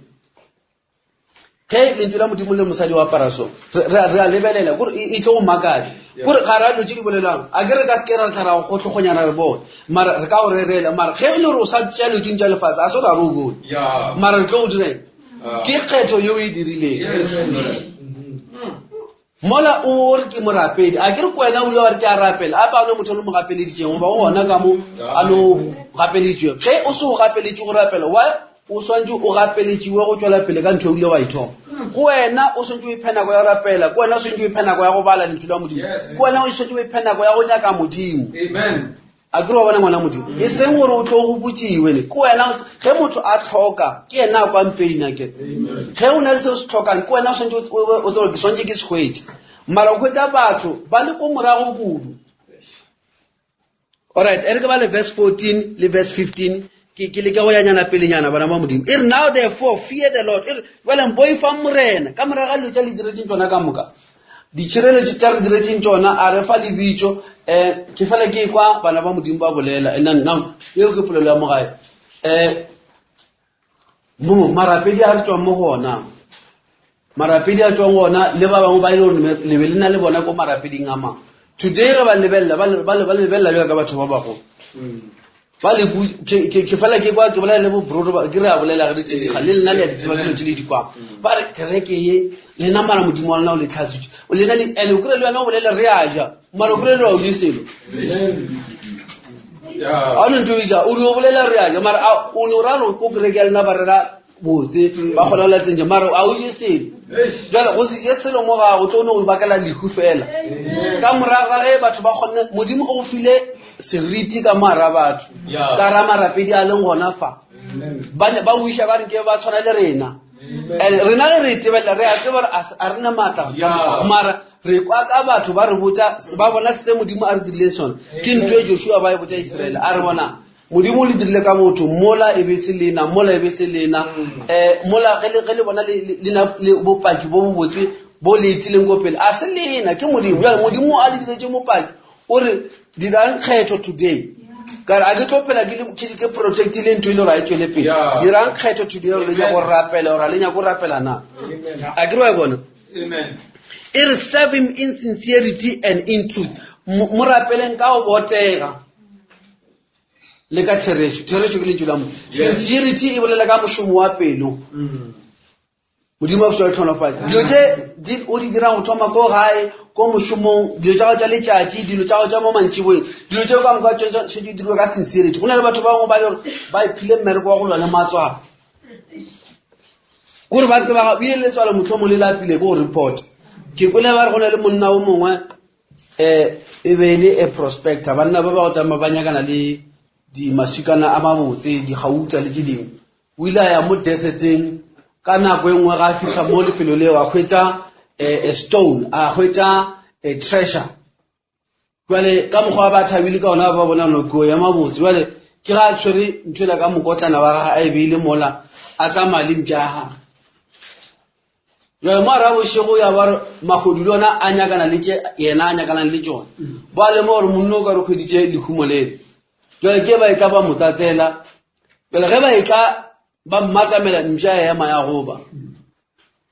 Speaker 2: Ge lentšu la Modimo le mosadi wa apara so, re a lebelela, kore e tlo go makatša. Kore ga ra dilo tše di bolelwang, a ke re ka seke ra tla ra go gotlogonyana re bone, mara re ka go rerela. Mara ge e le gore o sa tšea dilo tše tša lefase, a se gore a re o bone, mara re tlo go direng? Ke kgetho yeo e dirileng. Mola o re ke morapedi, a ke re ko wena o ile wa re ke a rapela, a pa one motho o le mo gapeleditšeng, goba o gona ka mo a no gapeleditšwe. Ge o se o gapeletše go rapela, wa o swantše o gapeletšiwe go tšwela pele ka ntho e o ile wa e thoma. Ko wena o swantše o iphe nako ya go rapela, ko wena o swantše o iphe nako ya go bala lentšu la Modimo, ko wena o swantše o iphe nako ya go nyaka Modimo.
Speaker 1: Amen.
Speaker 2: A ke re wa bona ngwana Modimo, e seng gore o tlo go botšiwe ne. Ke wena ge motho a tlhoka, ke yena a kwang pain a ke. Ge o na le seo se tlhokang, ke wena o swantše o tsebe gore ke swantše ke se hwetše. Mara o hwetša batho ba le ko morago kudu. Alright, e re ke bale verse 14 le verse 15, ke leke go yanyana pelenyana bana ba Modimo. E re, now therefore fear the Lord. E re, jwale boifang Morena ka morago ga dilo tša le diretseng tšona ka moka. Ditšhireletšo tša re diretseng tšona, a re fa lebitso. Ke fela ke kwa bana ba Modimo ba bolela. And then now, eo ke polelo ya mo gae. Mo marapedi a re tswang mo go ona, marapedi a tswang go ona le ba bangwe ba e le gore le be le na le bona ko marapeding a mangwe. Today ge ba lebelela, ba lebelela bjalo ka batho ba bagolo. Ba le bu-, ke, ke, ke fela ke kwa ke bolela le bo brother ba, ke re a bolela ge re tšedikga, le lena le a di tseba dilo tše le di kwang. Ba re kereke ye, lena mara Modimo wa lena o le tlhatswitše. Lena le, and o kry-e le wena o bolele re a ja, mara o kry-e le wa o je selo. A o ne ntho e ja, o re o bolela re a ja, mara a, o ne o ra re ko kereke ya lena ba rera botse, ba kgona go latseng mara a o je selo. Jwale go se je selo mo ga go tlo no go bakela lehu fela. Ka morago ga ge batho ba kgonne, Modimo o go file seriti ka mo hara batho, ka ra marapedi a leng gona fa. Ba ne ba o iša ba re ke ba tshwana le rena. And rena ge re itebelela, re a tseba gore a rena maatla ka moka. Mara re kwa ka batho ba re botša, ba bona se Modimo a re dirileng sona. Ke ntho e Joshua ba e botša Israele, a re bona Modimo o le dirile ka botho, mola e be se lena, mola e be se lena. Mola ge le bona le na le bopaki bo bobotse bo le etileng ko pele, a se lena, ke Modimo. Bjale Modimo a le diretse mopaki, o re dirang kgetho today. Ka re a ke tlo phela ke protectile ntho e le gore a e tšwele pele. Dirang kgetho today gore le nyaka go rapela, gore a le nyaka go rapela na. A ke re wa e bona?
Speaker 1: Amen.
Speaker 2: E re serve him in sincerity and in truth. Mo rapeleng ka go botega le ka therešo. Therešo ke lentšu la Modimo. Sincerity e bolela ka mošomo wa pelo. Modimo a go tlhonofatse. Dilo tše o di dirang go thoma ko gae, ko mošomong, dilo tša gago tša letšatši, dilo tša gago tša mo mantšiboeng, dilo tšeo ka moka tšone tše di dirwe ka sincerity. Go na le batho ba bangwe ba le gore ba iphile mmereko wa go lwa le matswalo. Kore ba tseba ga, ebile letswalo mohlomong le lapile ko go report. Ke kwele ba re go na le monna o mongwe, e be e le a prospector, banna ba ba go tsamaya ba nyakana le di maswikana a mabotse, digauta le tše dingwe. O ile a ya mo deserteng ka nako e nngwe, ga a fihla mo lefelo leo a hwetša, a stone, a hwetša a treasure. Jwale ka mokgwa ba thabile ka ona, ba bona noko ya mabotse. Jwale ke ga a tshwere ntho ela ka mokotlana wa gagwe a e beile mola, a tsamaya le mpša ya gagwe. Jwale mo hara bošego ya ba re mahodu le ona a nyakana le tše yena a nyakanang le tšona. Ba lemoga gore monna o ka re hweditše lehumo lele. Jwale ke ba e tla ba mo tsatsela. Jwale ge ba e tla ba mmatsamela, mpša ya ema ya goba.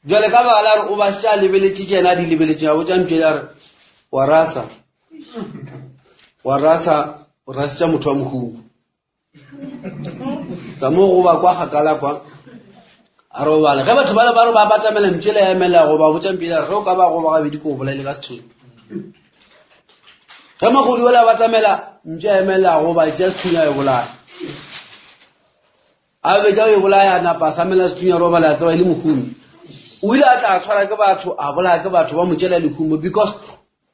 Speaker 2: Jwale ka baka la gore o ba se a lebeletše tše yena a di lebeletšeng, a botša mpša ya re, wa rasa, wa rasa, o rasitša motho wa mohumo. Tsa mo go ba kwa kgakala kwa, a robala. Ge batho bale ba re ba batamela mpša le ya emela go ba botša mpša ya re, ge o ka ba goba gabedi ko o bolaile ka sethunya. Ge mahodu ola batamela mpša ya emela go ba tšea sethunya e bolaya. A betša o e bolaya, a napa a samela sethunya robala, a tseba e le mohumi. O ile a tla a tshwara ke batho, a bolaya ke batho, ba mo tšela lehumo because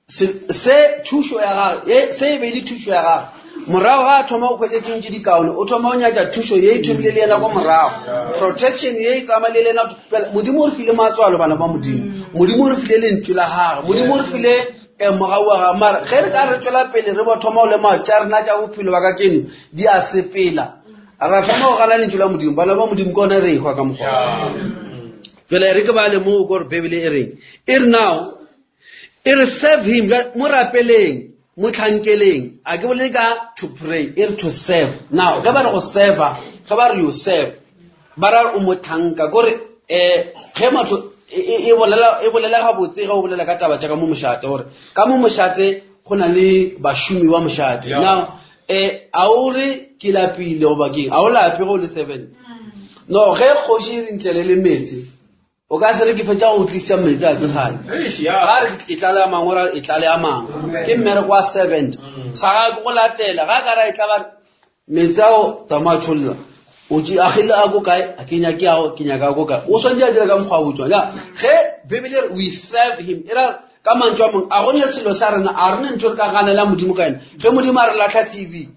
Speaker 2: se thušo ya gagwe, se e be e le thušo ya gagwe. Morago ga a thoma go hwetša tše ntši dikaone, o thoma go nyatša thušo ye e thomile le yena kwa morago. Protection ye e tsamaile le yena. Bjale, Modimo o re file matswalo, bana ba Modimo. Modimo o re file lentšu la gagwe. Modimo o re file um mogau wa gago mara ge re ka re tswela pele re bo thoma go lemoga tša rena tša bophelo ba ka keno di a sepela ra thoma go gana lentšu la modimo bana ba modimo ke one re ehwa ka mokgwa jale re ke ba le moo kore bibele e reng e re now e re serve him mo rapeleng mo tlhankeleng a ke bolele ka to pray e re to serve now ge ba re go serva ge ba re you serve ba ra o mothanka kore um ge motho e, e, e bolela e bolela gabotse ge o bolela ka taba tša ka mo mošate gore ka mo mošate go na le bašomi ba mošate now um a o re ke lapile goba keng a o lape go le seven no ge kgoši e re ntlele le metsi o ka se re ke fetša go tlisa metsi a tsegane ga re e tlale a mangwe ra e tlale a mangwe ke mmereko wa servant mm. sa ga ke go latela ga ka ra e tla ba metsi ao tsamaya tšholla o tše agile a ko kae a ke nyake ao ke nyaka ko kae o swantse a dira ka mokgwa botswa ya ge bibele re we serve him e ra ka mantšu a mongwe a go ne selo sa rena a re ne ntho re ka ganela modimo ka ena ge modimo a re latlha tv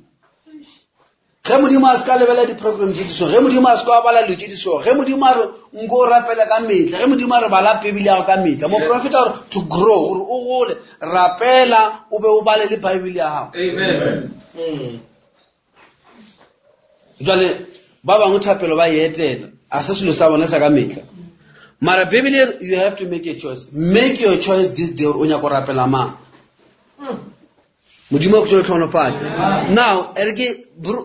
Speaker 2: ge modimo a se ka lebelela di-program tse di so ge modimo a se ka bala dilo tse di so ge modimo a re nko o rapele ka metlha ge modimo a re bala pebile yago ka metlha moprofeta gore to grow gore o gole rapela o be o bale le bible ya gago jale ba bangwe thapelo ba e etela a se selo sa bone sa ka metlha mara bibele you have to make a choice make your choice this day gore o nyako rapela mang modimo a go tswele tlhonolofatše now e re ke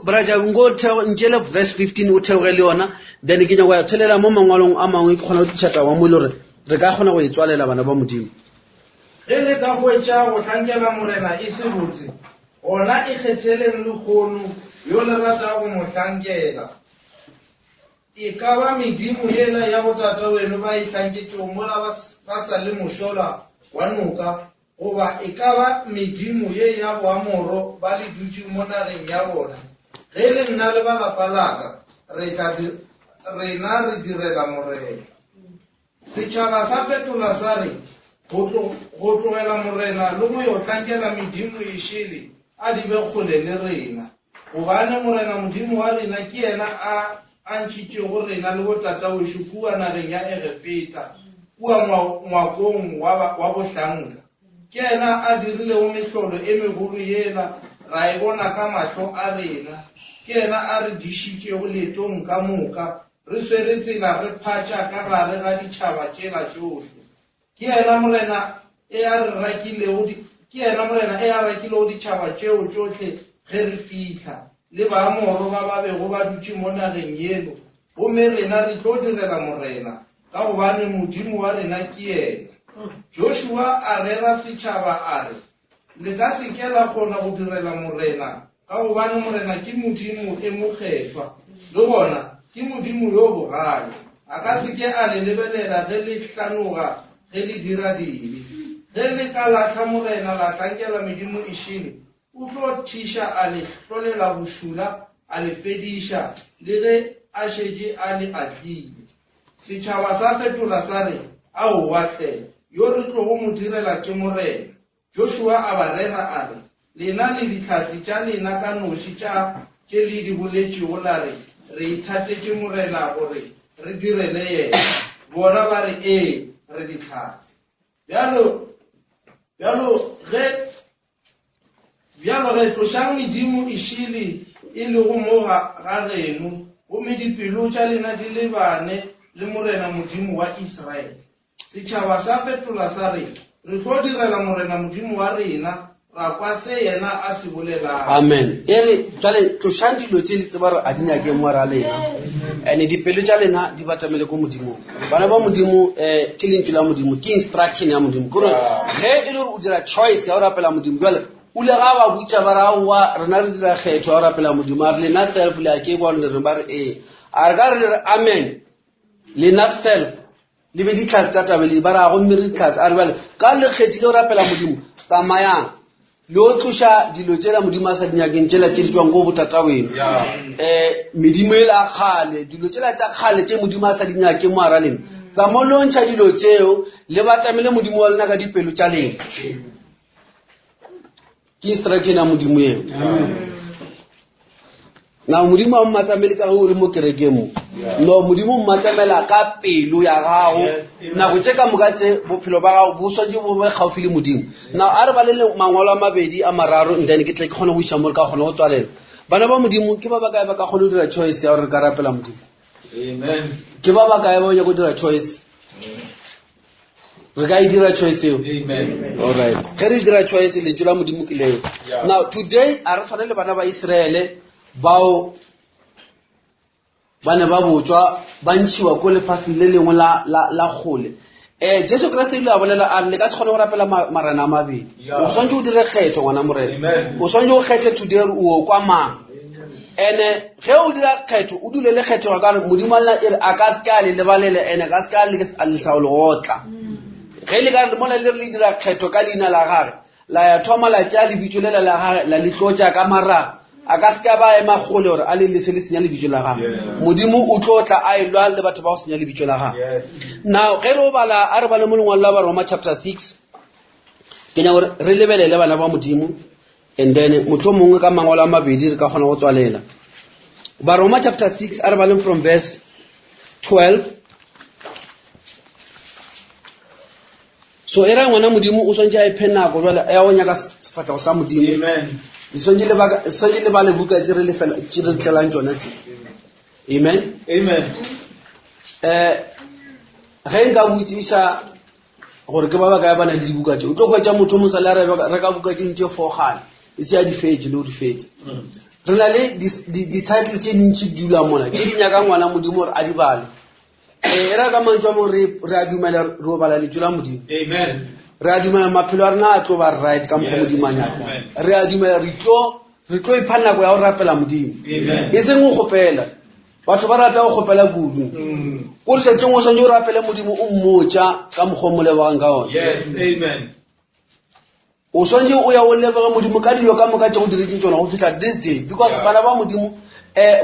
Speaker 2: braja nko ntšele verse 15 o theoge le yona then ke nyako ya tshelela mo mangwalong a mangwe ke kgona go tliša taba mo e le gore re ka kgona go e tswalela bana ba modimo
Speaker 3: ge le ka hwetša go hlankela morena e se botse gona ikgetheleng lehono yo le ratago go mo hlankela E ka ba medimo yela ya botataweno ba e hlanketšego mola ba sa le mošola wa noka, goba e ka ba medimo ye ya Boamoro ba le dutše mo nageng ya bona. Ge le nna le ba lapa la ka, re tla rena re direla Morena. Setšhaba sa fetola sa re, Go tlogela Morena le go yo hlankela medimo e šele, a di be kgole le rena. Gobane Morena Modimo wa rena ke yena a a ntšhitšego rena le botatawešo kua nageng ya Egepeta, kua ngwakong wa bohlanka. Ke yena a dirilego mehlolo e megolo yela, ra e bona ka mahlo a rena. Ke yena a re dišitšego leetong ka moka, re swere tsela re phatša ka gare ga ditšhaba tšela tšohle. Ke yena Morena e a re rakilego ke yena Morena e a rakilego ditšhaba tšeo tšohle ge re fihla, le Baamoro ba ba bego ba dutše mo nageng yeno, gomme rena re tlo direla Morena, ka gobane Modimo wa rena ke yena. Joshua a rera setšhaba a re, Le ka se ke la kgona go direla Morena, ka gobane Morena ke Modimo e mokgethwa, le gona ke Modimo yo bogale. A ka se ke a le lebelela ge le hlanoga ge le dira dibe. Ge le ka lahla Morena la hlankela medimo e šele, o tlo thiša a le hlolela bošula a le fediša, le ge a šetše a le atlile. Setšhaba sa fetola sa re, Aowa hle, yo re tlogo mo direla ke Morena. Joshua a ba rera a re, Lena le dihlatse tša lena ka noši tša tše le di boletšego la re, Re ithatetše Morena gore re direle yena. Bona ba re, Ee, re dihlatse. Bjalo, bjalo ge Bjalo ge, tlošang medimo e šele e lego mo ga, ga geno, gomme dipelo tša lena di lebane le Morena Modimo wa Israele. Setšhaba sa fetola sa re, Re tlo direla Morena Modimo wa rena, ra kwa se yena a se bolelago.
Speaker 2: Amen. E re, jwale tlošang dilo tše le tseba gore a di nyake mo ra lena. Ene dipelo tša lena di batamele ko Modimong. Bana ba Modimo um ke lentšu la Modimo, ke instruction ya Modimo. Ke gore ge e le gore o dira choice ya go rapela Modimo, jwale o le ga ba butša ba re aowa rena re dira kgetho ya go rapela Modimo, a re lena self le a ke kwa le reng ba re ee. A re ka re le re amen, lena self le be ditlhatse tša taba le ba ra gomme re ditlhatse a re bjale ka le kgethile go rapela modimo tsamayang le o tloša dilo tšela modimo a sa di nyakeng tšela tše di tswang ko botataweno um medimo e la kgale dilo tšela tša kgale tše modimo a sa di nyakeng mo ara lena tsamo le o ntšha dilo tšeo le batamele modimo wa lena ka dipelo tša lena ke instruction ya modimo eo. Na Modimo a mmatamele ka ge o le mo kerekeng mo? No, Modimo o mmatamela ka pelo ya gago. Nako tše ka moka tše bophelo ba gago bo swanetše bo be kgaufi le Modimo. Now a re bale le mangwalo a mabedi a mararo and then ke tle ke kgone go iša mo re ka kgona go tswalela. Bana ba Modimo ke ba bakae ba ka kgone go dira choice ya gore re ka rapela Modimo?
Speaker 1: Amen.
Speaker 2: Ke ba bakae ba o nyaka go dira choice? Re ka e dira choice eo?
Speaker 1: Amen.
Speaker 2: All right. Ge re dira choice lentšu la Modimo ke leo.
Speaker 1: Yeah.
Speaker 2: Now today a re tshwane le bana ba Israele bao ba ne ba botswa ba ntšhiwa ko lefaseng le lengwe la la la kgole. Jesu Kriste ile a bolela a re le ka se kgone go rapela marena a mabedi.
Speaker 1: Yeah.
Speaker 2: O swanetše o dire kgetho ngwana morena.
Speaker 1: Amen.
Speaker 2: O swanetše o kgethe today gore o kwa mang. Ene ge o dira kgetho o dule le kgetho ka gore Modimo a lena e re a ka se ke a le lebalele ene ka se ke a le a lesa go le otla. Ge le ka re mola le re le dira kgetho ka leina la gage la ya thoma la tšea lebitso lela la gage la le tlotša ka marago a ka se ke a ba ema kgole gore a le lese le senya lebitso la gage.
Speaker 1: Yeah.
Speaker 2: Modimo o tlo tla a elwa le batho ba go senya lebitso la gage.
Speaker 1: Yes.
Speaker 2: Now ge re o bala a re bale mo lengwalo la Baroma chapter 6 ke nyaka gore re lebelele bana ba Modimo and then mohlomongwe ka mangwalo a mabedi re ka kgona go tswalela. Baroma chapter 6 a re baleng from verse 12. So e ra ngwana Modimo o swantše a iphe nako jwale ya go nyaka sefahlego sa Modimo.
Speaker 1: Amen.
Speaker 2: Le swantše le baka, swantše le bale buka tše re lefela, tše re tlelang tšona tše. Amen.
Speaker 1: Amen.
Speaker 2: Ge nka botšiša gore ke ba bakae ba na le dibuka tše, o tlo hwetša motho o mosale a reka buka tše ntše fogale, e se a di fetše le go di fetša. Re na le di-title tše dintši di dula mola, tše di nyakang ngwana Modimo gore a di bale. E ra ka mantšu a mangwe re a dumela re o bala lentšu la Modimo.
Speaker 1: Amen.
Speaker 2: Re a dumela maphelo a rena a tlo ba right ka mokgwa
Speaker 1: Yes.
Speaker 2: Modimo a nyakang.
Speaker 1: Amen.
Speaker 2: Re a dumela re tlo ipha nako ya go rapela Modimo.
Speaker 1: Amen.
Speaker 2: E seng go kgopela. Batho ba rata go kgopela kudu. O re tšatšing o swanetše o rapele Modimo o mmotša ka mokgwa o mo lebogang ka ona.
Speaker 1: Yes, amen.
Speaker 2: O swanetše o ya o leboge Modimo ka dilo ka moka tše go diretseng tšona go fihla this day because
Speaker 1: Yeah.
Speaker 2: bana ba Modimo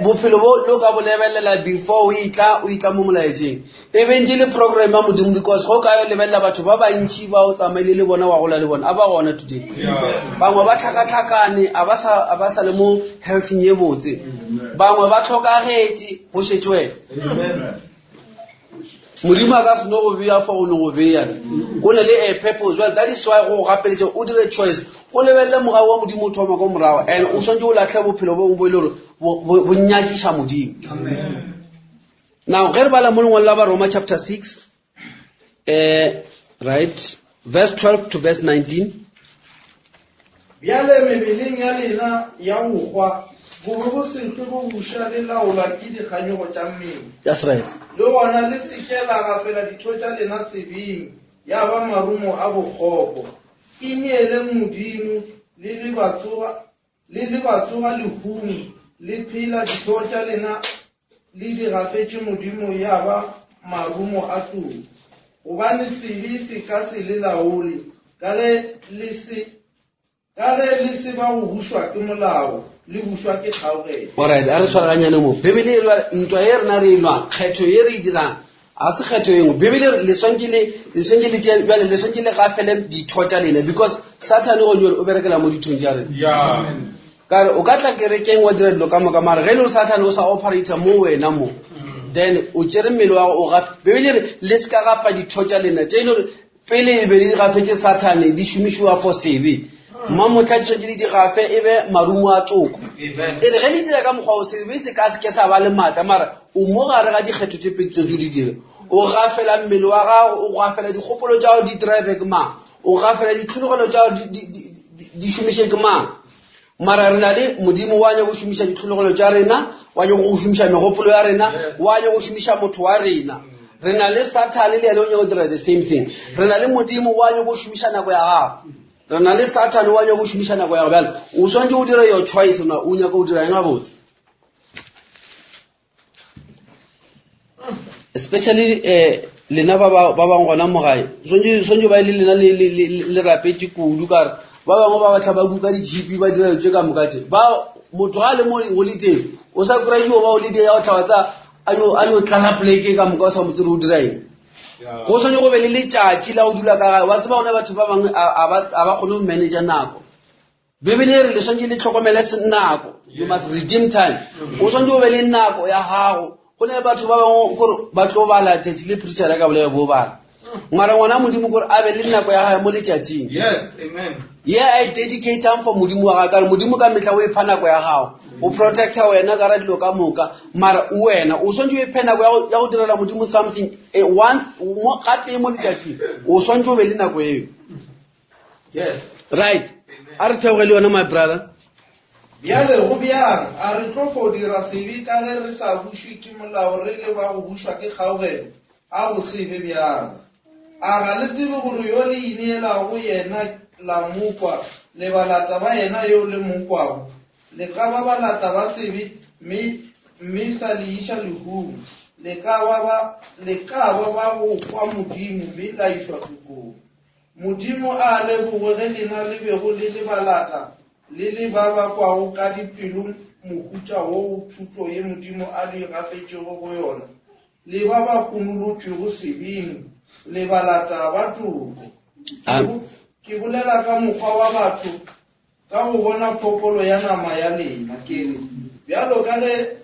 Speaker 2: bophelo bo lo ka bo lebelela before o itla, o itla mo molaetšeng. E be ntše le program ya Modimo because go ka yo lebelela batho ba bantši ba o tsamaile le bona wa gola le bona a ba gona today.
Speaker 1: Yeah.
Speaker 2: Bangwe ba tlhakatlhakane a ba sa le mo healthing ye botse. Bangwe ba tlhokagetše go šetše wena.
Speaker 1: Amen.
Speaker 2: Modimo a ka se no go bea fa o no go bea. O ne le a purpose. Well, that is why go gapeletše o dire choice. O lebelele mogau wa Modimo o thoma ko morago and o swanetše o latlhe bophelo bo bongwe bo e le gore bo nyatšiša Modimo.
Speaker 1: Amen.
Speaker 2: Now, ge re bala mo lengwalo la Baroma chapter 6, right, verse 12 to verse 19.
Speaker 3: Bjale mebeleng ya lena ya go hwa, bobe bo se hlwe bo buša le laolwa ke dikganyogo tša mmele.
Speaker 2: That's right.
Speaker 3: Le gona le se ke la gafela ditho tša lena sebeng, ya ba marumo a bokgopo. Ineeleng Modimo, le le batsoga, le le batsoga lehung, le phela ditho tša lena le di gafetše Modimo ya ba marumo a toko. Gobane sebe se ka se le laole, ka ge le se ba go bušwa ke molao, le bušwa ke kgaogelo.
Speaker 2: All right, a re tshwaraganyane mo. Bibele e lwa ntwa ye rena re e lwang, kgetho ye re e dirang, ga se kgetho e nngwe. Bibele e re, le swantše le, le swantše le tšee, bjale le swantše le gafele ditho tša lena, because Sathane go jwale o berekela mo dithong tša rena.
Speaker 1: Yeah.
Speaker 2: Ka re, o ka tla kerekeng wa dira dilo ka moka, mara ge e le gore Sathane o sa operator mo wena mo, then o tšere mmele wa gago o gafe. Bibele e re, le se ka gafa ditho tša lena, tše e le gore pele e be di gafetše Sathane, di šomišiwa for sebe. Mmamotla di swanetše le di gafe e be marumo a toko.
Speaker 1: Amen.
Speaker 2: E re ge le dira ka mokgwa o, sebe se ka se ke sa ba le maatla, mara o mo gare ga dikgetho tše pedi tse o di dira. O gafela mmele wa gago, o gafela dikgopolo tša gago di drive ke mang, o gafela ditlhologelo tša gago di šomiše ke mang. Mara re na le Modimo wa nyaka go šomiša ditlhologelo tša rena, wa nyaka go šomiša megopolo ya rena, wa nyaka go šomiša motho wa rena. Re na le Sathane le yena o nyaka go dira the same thing. Re na le Modimo wa nyaka go šomiša nako ya gago. Re na le Sathane wa nyaka go šomiša nako ya gago. Bjale o swanetše go dira your choice, na o nyaka go dira eng gabotse. Especially lena ba bangwe gona mo gae, swanetše ba e le lena le rapetše kudu ka gore ba bangwe ba batla ba kuka di-G P ba dira dilo tše ka moka tše. Ba, motho ga a le mo holiday, o sa kry-a dio ba holiday ya go tlhaba tsa a yo tlala poleke ka moka o sa mo tsebe o dira eng. Go swanetše go be le letšatši la go dula ka gae. Wa tseba gona batho ba bangwe a ba kgone go manager nako. Bibele e re le swantše le tlhokomele nako. You must redeem time. O swantše o be le nako ya gago. Go ne batho ba bangwe kore ba tlo bala tšatši le preacher ya ka bolela bo bala. Mara ngwana Modimo kore a be le nako ya gagwe mo letšatšing.
Speaker 1: Yes, amen.
Speaker 2: Ye a e dedicatang for Modimo wa gagwe ka gore Modimo ka mehla o e fa nako ya gago. O protecta wena ka ra dilo ka moka. Mara wena o swantše o iphe nako ya go direla Modimo something eh, once mo gatee mo letšatšing. O swantše o be le nako eo.
Speaker 1: Yes.
Speaker 2: Right. A re theoge le yona my brother.
Speaker 3: Bjale go bjang? A re tlo fo dira sebe ka ge re sa bušwe ke molao re le ba go bušwa ke kgaugelo? A go se be bjalo. A ga le tsebe gore yo le ineelago yena la mo kwa, le balata ba yena yo le mo kwago? Le ka ba balata ba sebe mme, mme sa le iša lehung. Le ka ba ba, le ka ba ba go kwa Modimo mme la išwa tokong. Modimo a a lebogwe ge lena le bego le le balata, le le ba ba kwago ka dipelo mohuta wo wo thuto ye Modimo a le gafetšego go yona, le ba ba hunolotšwego sebeng, le balata ba toko. Ke bolela ka mokgwa wa batho, ka go bona phokolo ya nama ya lena, ke re, bjalo ka ge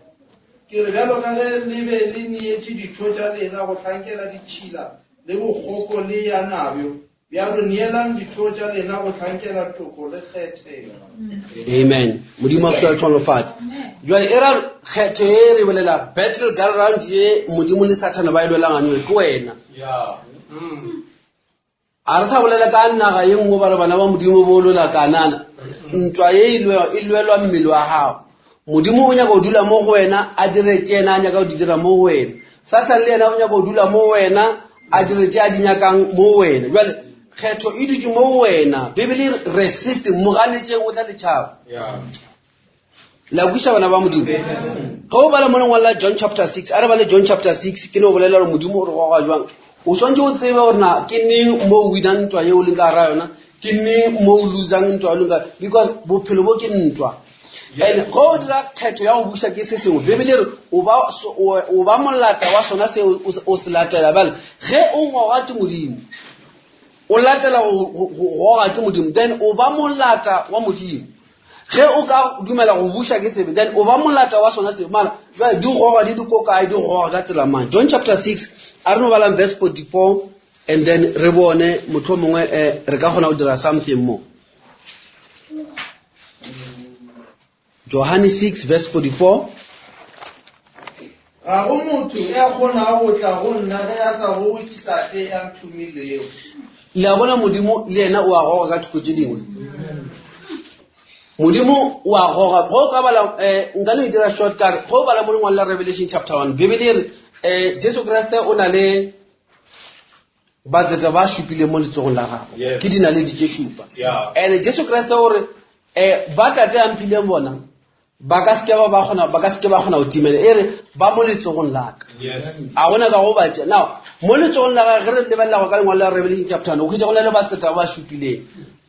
Speaker 3: ke re bjalo ka ge le be le neetše ditho tša lena go hlankela ditšhila le bokgopo le ya nabjo, bjalo neelang ditho tša lena go hlankela toko le kgethego.
Speaker 2: Amen. Modimo a go tlhonolofatse. Jwale e ra kgetho e re bolela battle ground ye Modimo le Sathane ba e lwelang anyway ke wena.
Speaker 1: Yeah.
Speaker 2: A re sa bolela ka naga ye nngwe ba re bana ba Modimo bo lwela Kanana. Ntwa ye e lwe- e lwelwa mmele wa gago. Modimo o nyaka go dula mo go wena a dire tše yena a nyaka go di dira mo go wena. Satan le yena o nyaka go dula mo go wena a dire tše a di nyakang mo go wena. Jwale kgetho e dutše mo go wena. Bibele e re resist mo ganetšeng o tla le tšhaba.
Speaker 1: Yeah.
Speaker 2: La kwešiša bana ba Modimo? Ge o bala mo lengwalo la John chapter 6, a re bale John chapter 6, ke no bolela gore Modimo o re goga jwang. O swanetše o tsebe gore na ke neng mo o winang ntwa yeo o leng ka gara yona, ke neng mo o losang ntwa o leng ka because bophelo bo ke ntwa. And ge o dira kgetho ya go buša ke se sengwe, Bibele e re o ba o ba molata wa sona seo o se latela. Bjale ge o goga ke Modimo, o latela go goga ke Modimo, then o ba molata wa Modimo. Ge o ka dumela go buša ke sebe, then o ba molata wa sona sebe. Mara jwale di goga di di ko kae, di goga ka tsela mang? John chapter 6, a re no balang verse 44 and then re bone mohlomongwe eh, re ka kgona go dira something mo. Johane 6 verse 44.
Speaker 3: Ga go motho e a kgonago go tla go nna ge a sa gogwe ke Tate ya nthomilego.
Speaker 2: Le a bona, Modimo le yena o a goga ka thoko tše dingwe. Modimo o a goga. Ge o ka bala, eh, nka no e dira short ka re, ge o bala mo lengwalo la Revelation chapter 1, Bibele e re, eh, Jesu Kriste o na le batseta ba šupileng mo letsogong la gagwe.
Speaker 1: Yes.
Speaker 2: Ke dinaledi tše šupa.
Speaker 1: Yeah.
Speaker 2: And Jesu Kriste o re, eh, ba Tate a mphileng bona, ba ka seke ba kgona ba ka seke ba kgona go timela e re ba mo letsogong la ka a gona ka go ba tšea now mo letsogong la gage ge re lebelela go ka lengwalo la Revelation chapter 1 o hwetša go na le batseta ba ba šupileng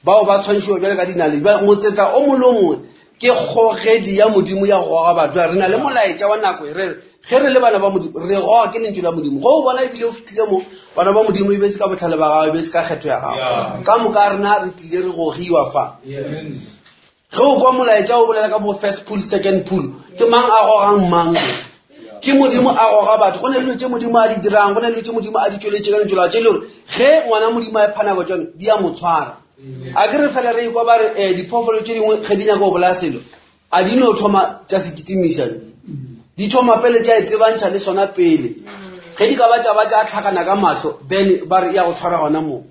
Speaker 2: bao ba tshwantšhiwa bjale ka dinaledi bjale motseta o mongwe le o mongwe ke kgogedi ya modimo ya go goga batho re na le molaetša wa nako e re re ge re le bana ba modimo re goga ke lentšu la modimo ge o bona ebile o fitlhile mo bana ba modimo e be se ka botlhale ba gago e be se ka kgetho ya gago ka moka rena re tlile re gogiwa fa Ge o kwa molaetša o bolela ka bo first pull, second pull, ke mang a gogang mang? Ke Modimo a goga batho. Go na le dilo tše Modimo a di dirang, go na le dilo tše Modimo a di tšweletše ka lentšu la tše le gore ge ngwana Modimo a ipha nako tšone di a mo tshwara. A ke re fela re ikwa ba re eh, diphoofolo tše dingwe ge di nyaka go bolaya selo, a di no thoma tša se kitimiša. Di thoma pele tša itebantšha le sona pele. Ge di ka ba tša ba tša tlhakana ka mahlo, then ba re ya go tshwara gona moo.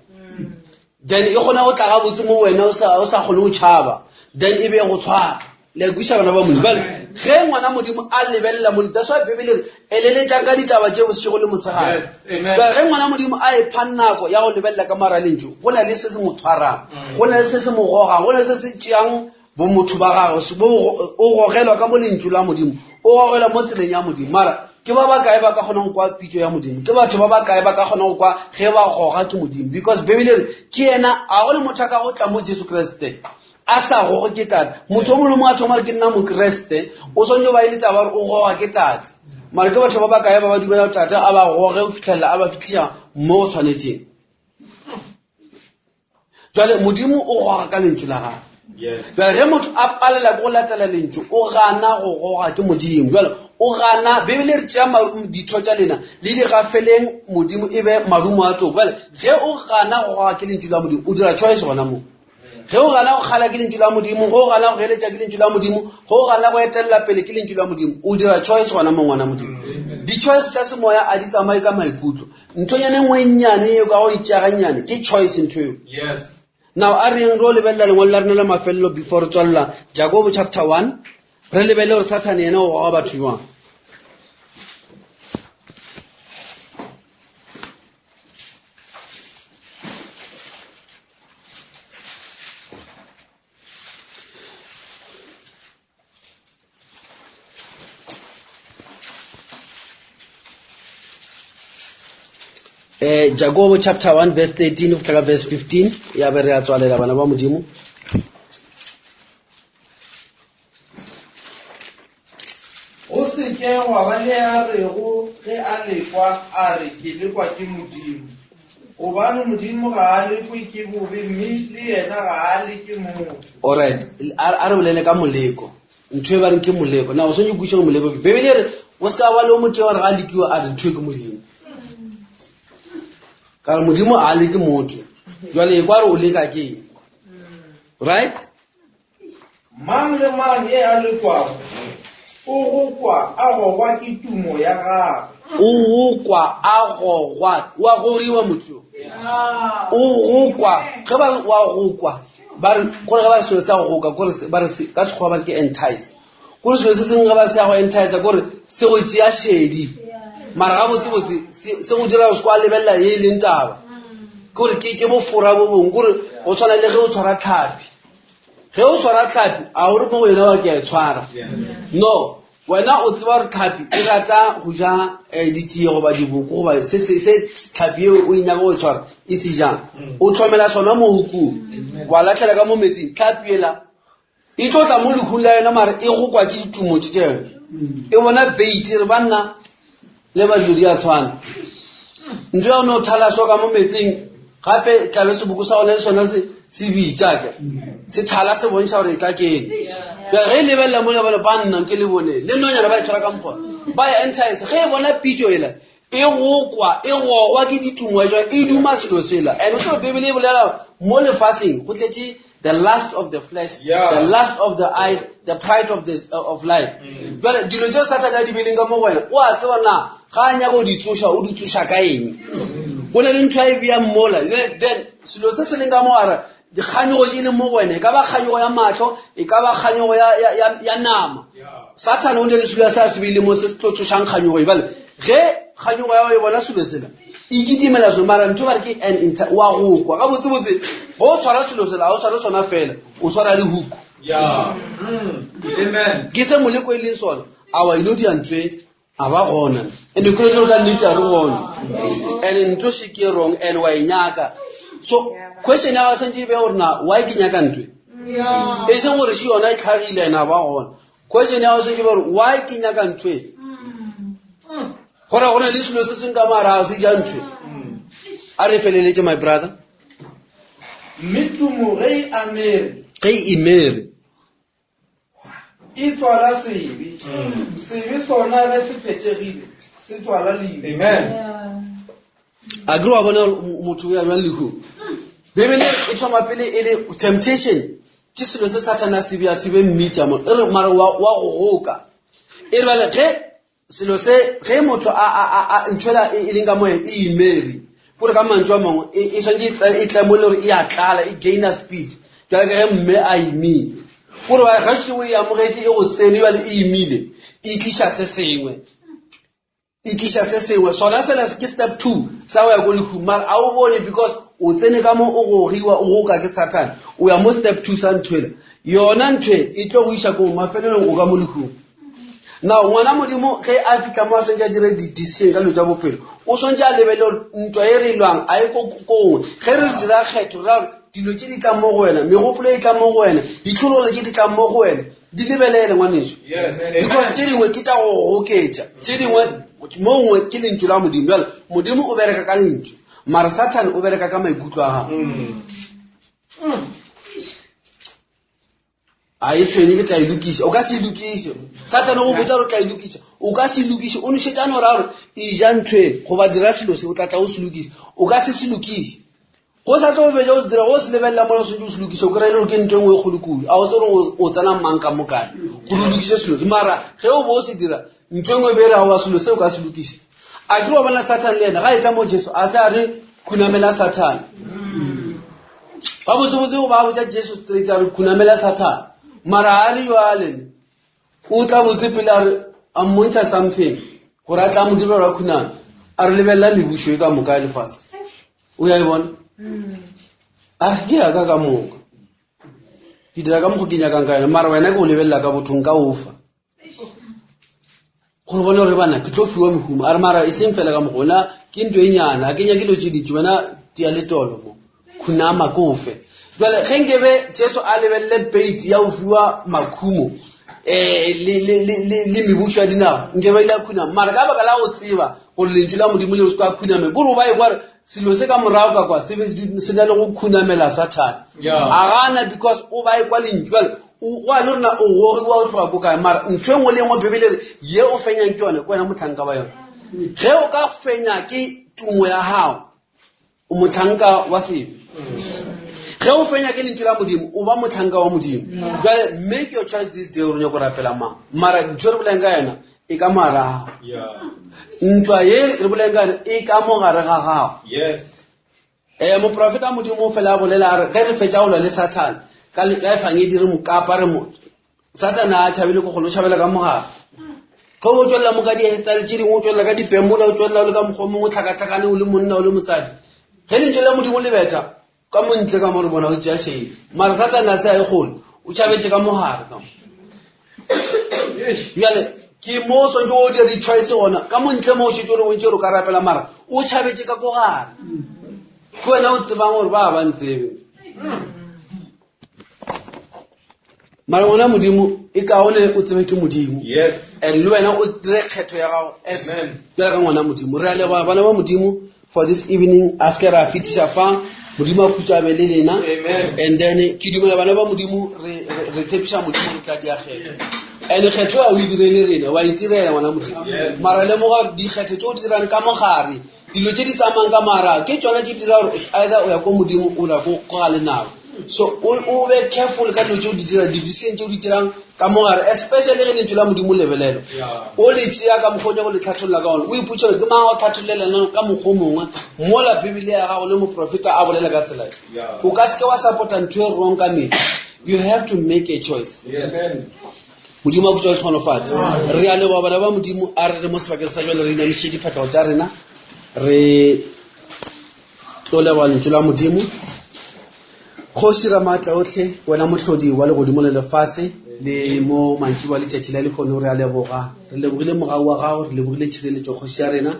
Speaker 2: Then e kgona go tla gabotse mo wena o sa o sa kgone go tšhaba, then e be e go tshwara. Le a kwešiša bana ba Modimo? Bjale ge ngwana Modimo a lebelela mo, that's why Bibele e re eleletšang ka ditaba tše bošego le mosegare.
Speaker 1: Yes, amen.
Speaker 2: Bjale ge ngwana Modimo a ipha nako ya go lebelela ka mara lentšu, go na le se se mo tshwarang, go na le se se mo gogang, go na le se se tšeang bomotho ba gagwe, bo o gogelwa ka mo lentšu la Modimo, o gogelwa mo tseleng ya Modimo. Mara ke ba bakae ba ka kgonang go kwa pitšo ya Modimo? Ke batho ba bakae ba ka kgonang go kwa ge ba goga ke Modimo? Because Bibele e re ke yena, a go le motho a ka go tla mo Jesu Kriste a sa goge ke Tate. Motho o mongwe le mongwe a thoma re ke nna Mokriste, o swanetše go ba e le taba gore o goga ke Tate. Mara ke batho ba bakae ba ba dumela Tate a ba goge go fitlhelela a ba fitlhiša mo go tshwanetšeng. Jwale Modimo o goga ka lentšu la gagwe. Bjale ge motho a palela ke go latela lentšu, o gana go goga ke Modimo. Bjale o gana, Bibele e re tšea ditho tša lena le di gafeleng Modimo e be marumo a toko. Bjale ge o gana go goga ke lentšu la Modimo, o dira choice gona moo. Ge o gana go kgala ke lentšu la Modimo, ge o gana go eletša ke lentšu la Modimo, ge o gana go etelela pele ke lentšu la Modimo, o dira choice gona mo ngwana Modimo. Di-choice tša semoya a di tsamaye ka maikutlo. Nthonyana e nngwe e nnyane e ka go itšea gannyane ke choice ntho eo.
Speaker 1: Yes.
Speaker 2: Now a re yeng ro lebelela lengwalo la rena la mafelelo before re tswalela Jakobo chapter 1 re lebelele gore Sathane yena o goga batho jwang. Eh, Jakobo chapter 1 verse 13 go fihla ka verse 15 ya be re a tswalela bana ba modimo
Speaker 3: Go se ke gwa ba le a rego ge a lekwa a re, Ke lekwa ke Modimo. Gobane Modimo ga a lekwe ke bobe, mme le yena ga a leke motho.
Speaker 2: Alright, a re bolele ka moleko. Ntho e ba reng ke moleko. Na o swanetše go kwešiša gore moleko ke. Bibele e re o se ka ba le o motee wa re ga a lekiwa a re ntho e ke Modimo. Ka re Modimo ga a leke motho. Jwale e kwa re o leka ke eng? Right?
Speaker 3: Mang le mang e a lekwago o gokwa a gogwa ke tumo ya gagwe.
Speaker 2: O gokwa a gogwa, wa gogiwa motho yo. O gokwa, ge ba re wa gokwa, ba re kore ge ba re selo sa go goka, kore ba re ka Sekgowa ba re ke entice. Kore selo se sengwe ge ba se ya go entice, kore se go tšea šedi. Mara gabotsebotse se go dira go se kwa lebelela ye e leng taba. Kore ke bofora bo bongwe, kore go tshwana le ge o tshwara tlhapi. Ge o tshwara tlhapi, a o re mo go yena wa ke a e tshwara. No, wena o tseba gore tlhapi e rata go ja eh, ditšie goba diboko goba se se se tlhapi eo o e nyaka go e tshwara e se jang. O tlhomela sona mo hukung, wa latlhela ka mo metsing, tlhapi ela e tlo tla mo lehung la yona mara e gokwa ke ditumo tše tša yone. E bona bait e re banna le ba dilo di a tshwana. Ntho ya go no thala so ka mo metsing gape tlabe seboko sa gone le sona se se bitša ke se thala se bontšha gore e tla keng. Bjale ge e lebelela mo ya bone ba nna ke le bone le nonyana ba e tshwara ka mokgwa ba e entice ge e bona pitšo ela e gokwa e gogwa ke ditumo jwa e duma selo sela. And o tsebe Bibele e bolela mo lefaseng go tletše the lust of the flesh, the lust of the eyes, the pride of this of life. Jwale dilo tšeo Sathane a di beileng ka mo go wena, o a tseba na ga a nyaka go di tsoša, o di tsoša ka eng. Go na le ntho a e beyang mola, then selo se se leng ka mo gare, dikganyogo tše e leng mo go wena, e ka ba kganyogo ya mahlo, e ka ba kganyogo ya nama. Sathane o ne le selo se a se beileng mo se se tlo tsošang kganyogo e. Bjale ge kganyogo ya gago e bona selo sela, e kitimela selo, mara ntho ba re ke an inter, wa go kwa gabotsebotse. Ge o tshwara selo sela, ga o tshware sona fela, o tshwara le huku.
Speaker 1: Amen.
Speaker 2: Ke se moleko e leng sona, a wa ilo dia ntho e, a ba gona. And o kry-e ka nnete a re gona. And ntho she ke wrong, and wa e nyaka. So question ya gago santse e be gore na why ke nyaka ntho e? E seng gore she yona e tlhagile and a ba gona. Question ya gago santse e be gore why ke nyaka ntho e? Gore go na le selo se seng ka mara a se ja ntho e. A re feleletše my brother.
Speaker 3: Mme tumo ge e amere.
Speaker 2: Ge e imere.
Speaker 3: E tswala sebe. Sebe sona ge se phethegile, se tswala lehu.
Speaker 1: Amen.
Speaker 2: A ke wa bona motho o ya jwang lehung? Bibele e thoma pele e le temptation ke selo se Sathane a se bea se be mmitša mo. E re mara wa go goka. E re bale ge selo se ge motho a a a a ntho ela e leng ka moya e imere. Kore ka mantšu a mangwe e swanetše e tle mo e le gore e a tlala, e gaina speed. Bjale ka ge mme a imile. Kore ba ga šeo e amogetše e go tsene bjale e imile, e tliša se sengwe. E tliša se sengwe. Sona sela ke step 2 sa go ya ko lehung. Mara a o bone because o tsene ka mo o gogiwa, o goka ke Satan. O ya mo step 2 sa ntho ela. Yona ntho e, e tlo go iša ko mafelelong o ka mo lehung. Now, ngwana Modimo ge a fihla mo a swantše a dire di-decision ka dilo tša bophelo, o swantše a lebelele gore ntwa e re e lwang a e ko kongwe. Ge re dira kgetho, re ra gore dilo tše di tlang mo go wena, megopolo e tlang mo go wena, ditlhologelo tše di tlang mo go wena, di lebelele ngwaneso. Because tše dingwe ke tša go goketša, tše dingwe mo gongwe ke lentšu la Modimo. Bjale Modimo o bereka ka lentšu, mara Satan o bereka ka maikutlo a gago. A e tshwenye ke tla e lokiša. O ka se e lokiše. Sathane go botša gore o tla e lokiša. O ka se e lokiše. O nošetša no ra gore e ja ntho e goba dira selo se o tla tla o se lokiše. O ka se se lokiše. Go sa tlo fetša o se dira go se lebelela mola o swanetše o se lokiše o kry-e le gore ke ntho e nngwe e kgolo kudu. A o tsebe gore o tsena mang ka mo kae gore o lokiše selo se. Mara ge o bo o se dira ntho e nngwe e be e re aowa selo se o ka se lokiša. A ke wa bona Sathane le yena ga e tla mo Jesu a se a re khunamela Sathane. Gabotsebotse o ba botša Jesu straight a re khunamela Sathane. Mara a re jwale o tla botse pele a re a mmontšha something gore a tla mo dira gore a khuname. A re lebelela mebušo e ka moka ya lefase. O ya e bona? A ke ya ka ka moka. Ke dira ka mokgo ke nyakang ka yona mara wena ke o lebelela ka botho nka o fa. Gore bone gore bana ke tlo fiwa mehumo a re mara e seng fela ka mokgo wena ke ntho e nyana a ke nyake dilo tše dintši wena tia letolo mo khunama ke ofe jale ge nkebe Jesu a lebelele peiti ya go fiwa makhumo um le mebušo ya dinaga nkebe ile a khunama mara ka baka la go tseba gore lentšu la Modimo le se ka khuname kore o ba e kwa re selo se ka morago ka kwa se be se na le go khunamela Sathane a gana because o ba e kwa lentšu jale o a le rena o gogiwa o tloga ko kae mara ntho e nngwe le engwe Bibele re ye o fenyang ke yone ke wena motlhanka wa yone ge o ka fenya ke tumo ya gago o motlhanka wa sebe ge o fenya ke lentšu la Modimo o ba motlhanka wa Modimo jale make your choice this day gore o nyako rapela mang mara ntho e re boleng ka yona e ka morago ntwa ye re boleng ka yona e ka mogare ga gago. Moprofeta Modimo o fela a bolela a re ge re fetša go lwa le Sathane ka efangedi re mo kapa re mo Sathane a tšhabele ko kgole o tšhabela ka mogare ge o tswelela mo ka di-hairstyle tše dingwe o tswelela ka dipembola o tswelela o le ka mokgwa o mongwe o tlhakatlhakane o le monna o le mosadi ge lentšu la Modimo le betha ka mo ntle ka mo re bona o tšea shele mara Sathane a se a e kgole o tšhabetše ka mogare ka mo bjale ke mo o swantse o dira di-choice gona ka mo ntle mo o šetse o re bontse gore o ka rapela mara o tšhabetše ka ko gare ke wena o tsebang gore ba ba ntsebe mara ngwana Modimo e kaone o tsebe ke Modimo and le wena o dire kgetho ya gago as jale ka ngwana Modimo. Re a leboga bana ba Modimo for this evening a se ke ra fetiša fa Modimo a khutša be le lena. And then ke dumela bana ba Modimo re tshepiša Modimo re tla dia kgetho and kgetho a o e direle rena wa itirela ngwana Modimo mara lemoga dikgetho tse o di dirang ka mogare dilo tse di tsamayang ka mara ke tsona tse di dira gore either o ya ko Modimo o ya ko ga lenaba. So o be careful ka dilo tse o di dirang di-decision tse o di dirang ka mogare especially ge lentšu la Modimo lebelelo o le tšea ka mokgwa o nyako le tlhatholla ka ona o ipotša gore ke mang o tlhathollela ka mokgwa o mongwe mola Bibele ya gago le moprofeta a bolela ka tsela o ka seke wa support-a ntho e wrong ka mehla. You have to make a choice. Modimo a khutša tlhonofatse. Re a leboga bana ba Modimo a re re mo sebakeng sa jwale re inamiše difatlhego tša rena re tlo leboga lentšu la Modimo. Kgoši Ramaatla otlhe wena mohlodi wa legodimo le lefase le mo mantši wa letšatši la lehono re a leboga re lebogile mogau wa gago re lebogile tšhireletšo kgoši ya rena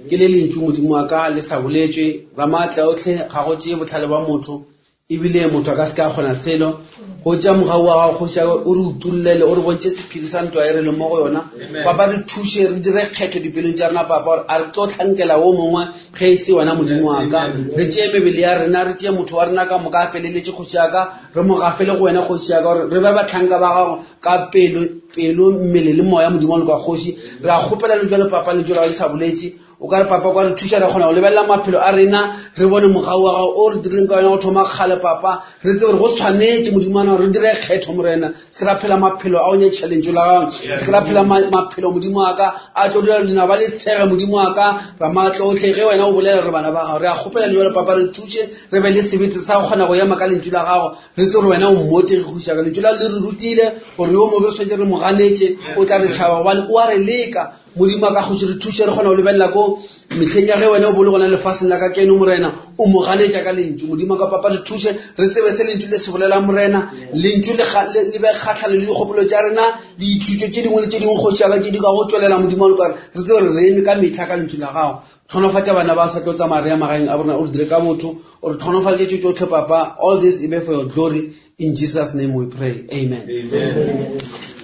Speaker 2: ke le lentšu Modimo wa ka le sa boletšwe Ramaatla otlhe ga go tšee botlhale ba motho ebile motho a ka se ka kgona selo go tša mogau wa gago kgoši o re utollele o re bontšhe sephiri sa ntwa e re leng mo go yona papa re thuše re dire kgetho dipelong tša rena papa gore a re tlo tlhankela o mongwe ge e se wena Modimo wa ka re tšee mebele ya rena re tšee motho wa rena ka moka a feleletše kgoši ya ka re mo gafele go wena kgoši ya ka gore re be bahlanka ba gago ka pelo pelo mmele le moya Modimo wa loka kgoši re a kgopela le jalo papa lentšu la gago le sa boletše o ka re papa kwa re thuša re kgona go lebelela maphelo a rena re bone mogau wa gago o re dirileng ka yona go thoma kgale papa re tsebe gore go tshwanetše Modimo wa re dire kgetho morena se ke ra phela maphelo a o nyetšha lentšu la gago se ke ra phela maphelo Modimo wa ka a tlo dira lena ba le tshege Modimo wa ka Ramaatla otlhe ge wena o bolela re bana ba gago re a kgopela le jalo papa re thuše re be le sebete sa go kgona go ema ka lentšu la gago re tsebe gore wena o mmotegi go iša ka lentšu la le re rutile gore yo mobe re tshwanetse re mo ganetše o tla re tšhaba gobane o a re leka Modimo a ka kgoši re thuše re kgona go lebelela ko mehleng ya ge wena o bole gona lefaseng la ka keno morena o mo ganetša ka lentšu Modimo a ka papa re thuše re tsebe se lentšu le se bolelang morena lentšu le be kgatlhano le dikgopolo tša rena le dithuto tše dingwe le tše dingwe kgoši ya ka tše di ka go tswelela Modimo wa loka re tsebe gore re eme ka metlha ka lentšu la gago tlhonofatša bana ba sa tlo tsamaya re ya magaeng a borena o re dire ka botho o re tlhonofatše tše tšotlhe papa all this e be for your glory in Jesus name we pray amen.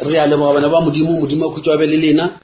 Speaker 2: Re a leboga bana ba Modimo Modimo a khutšo a be le lena.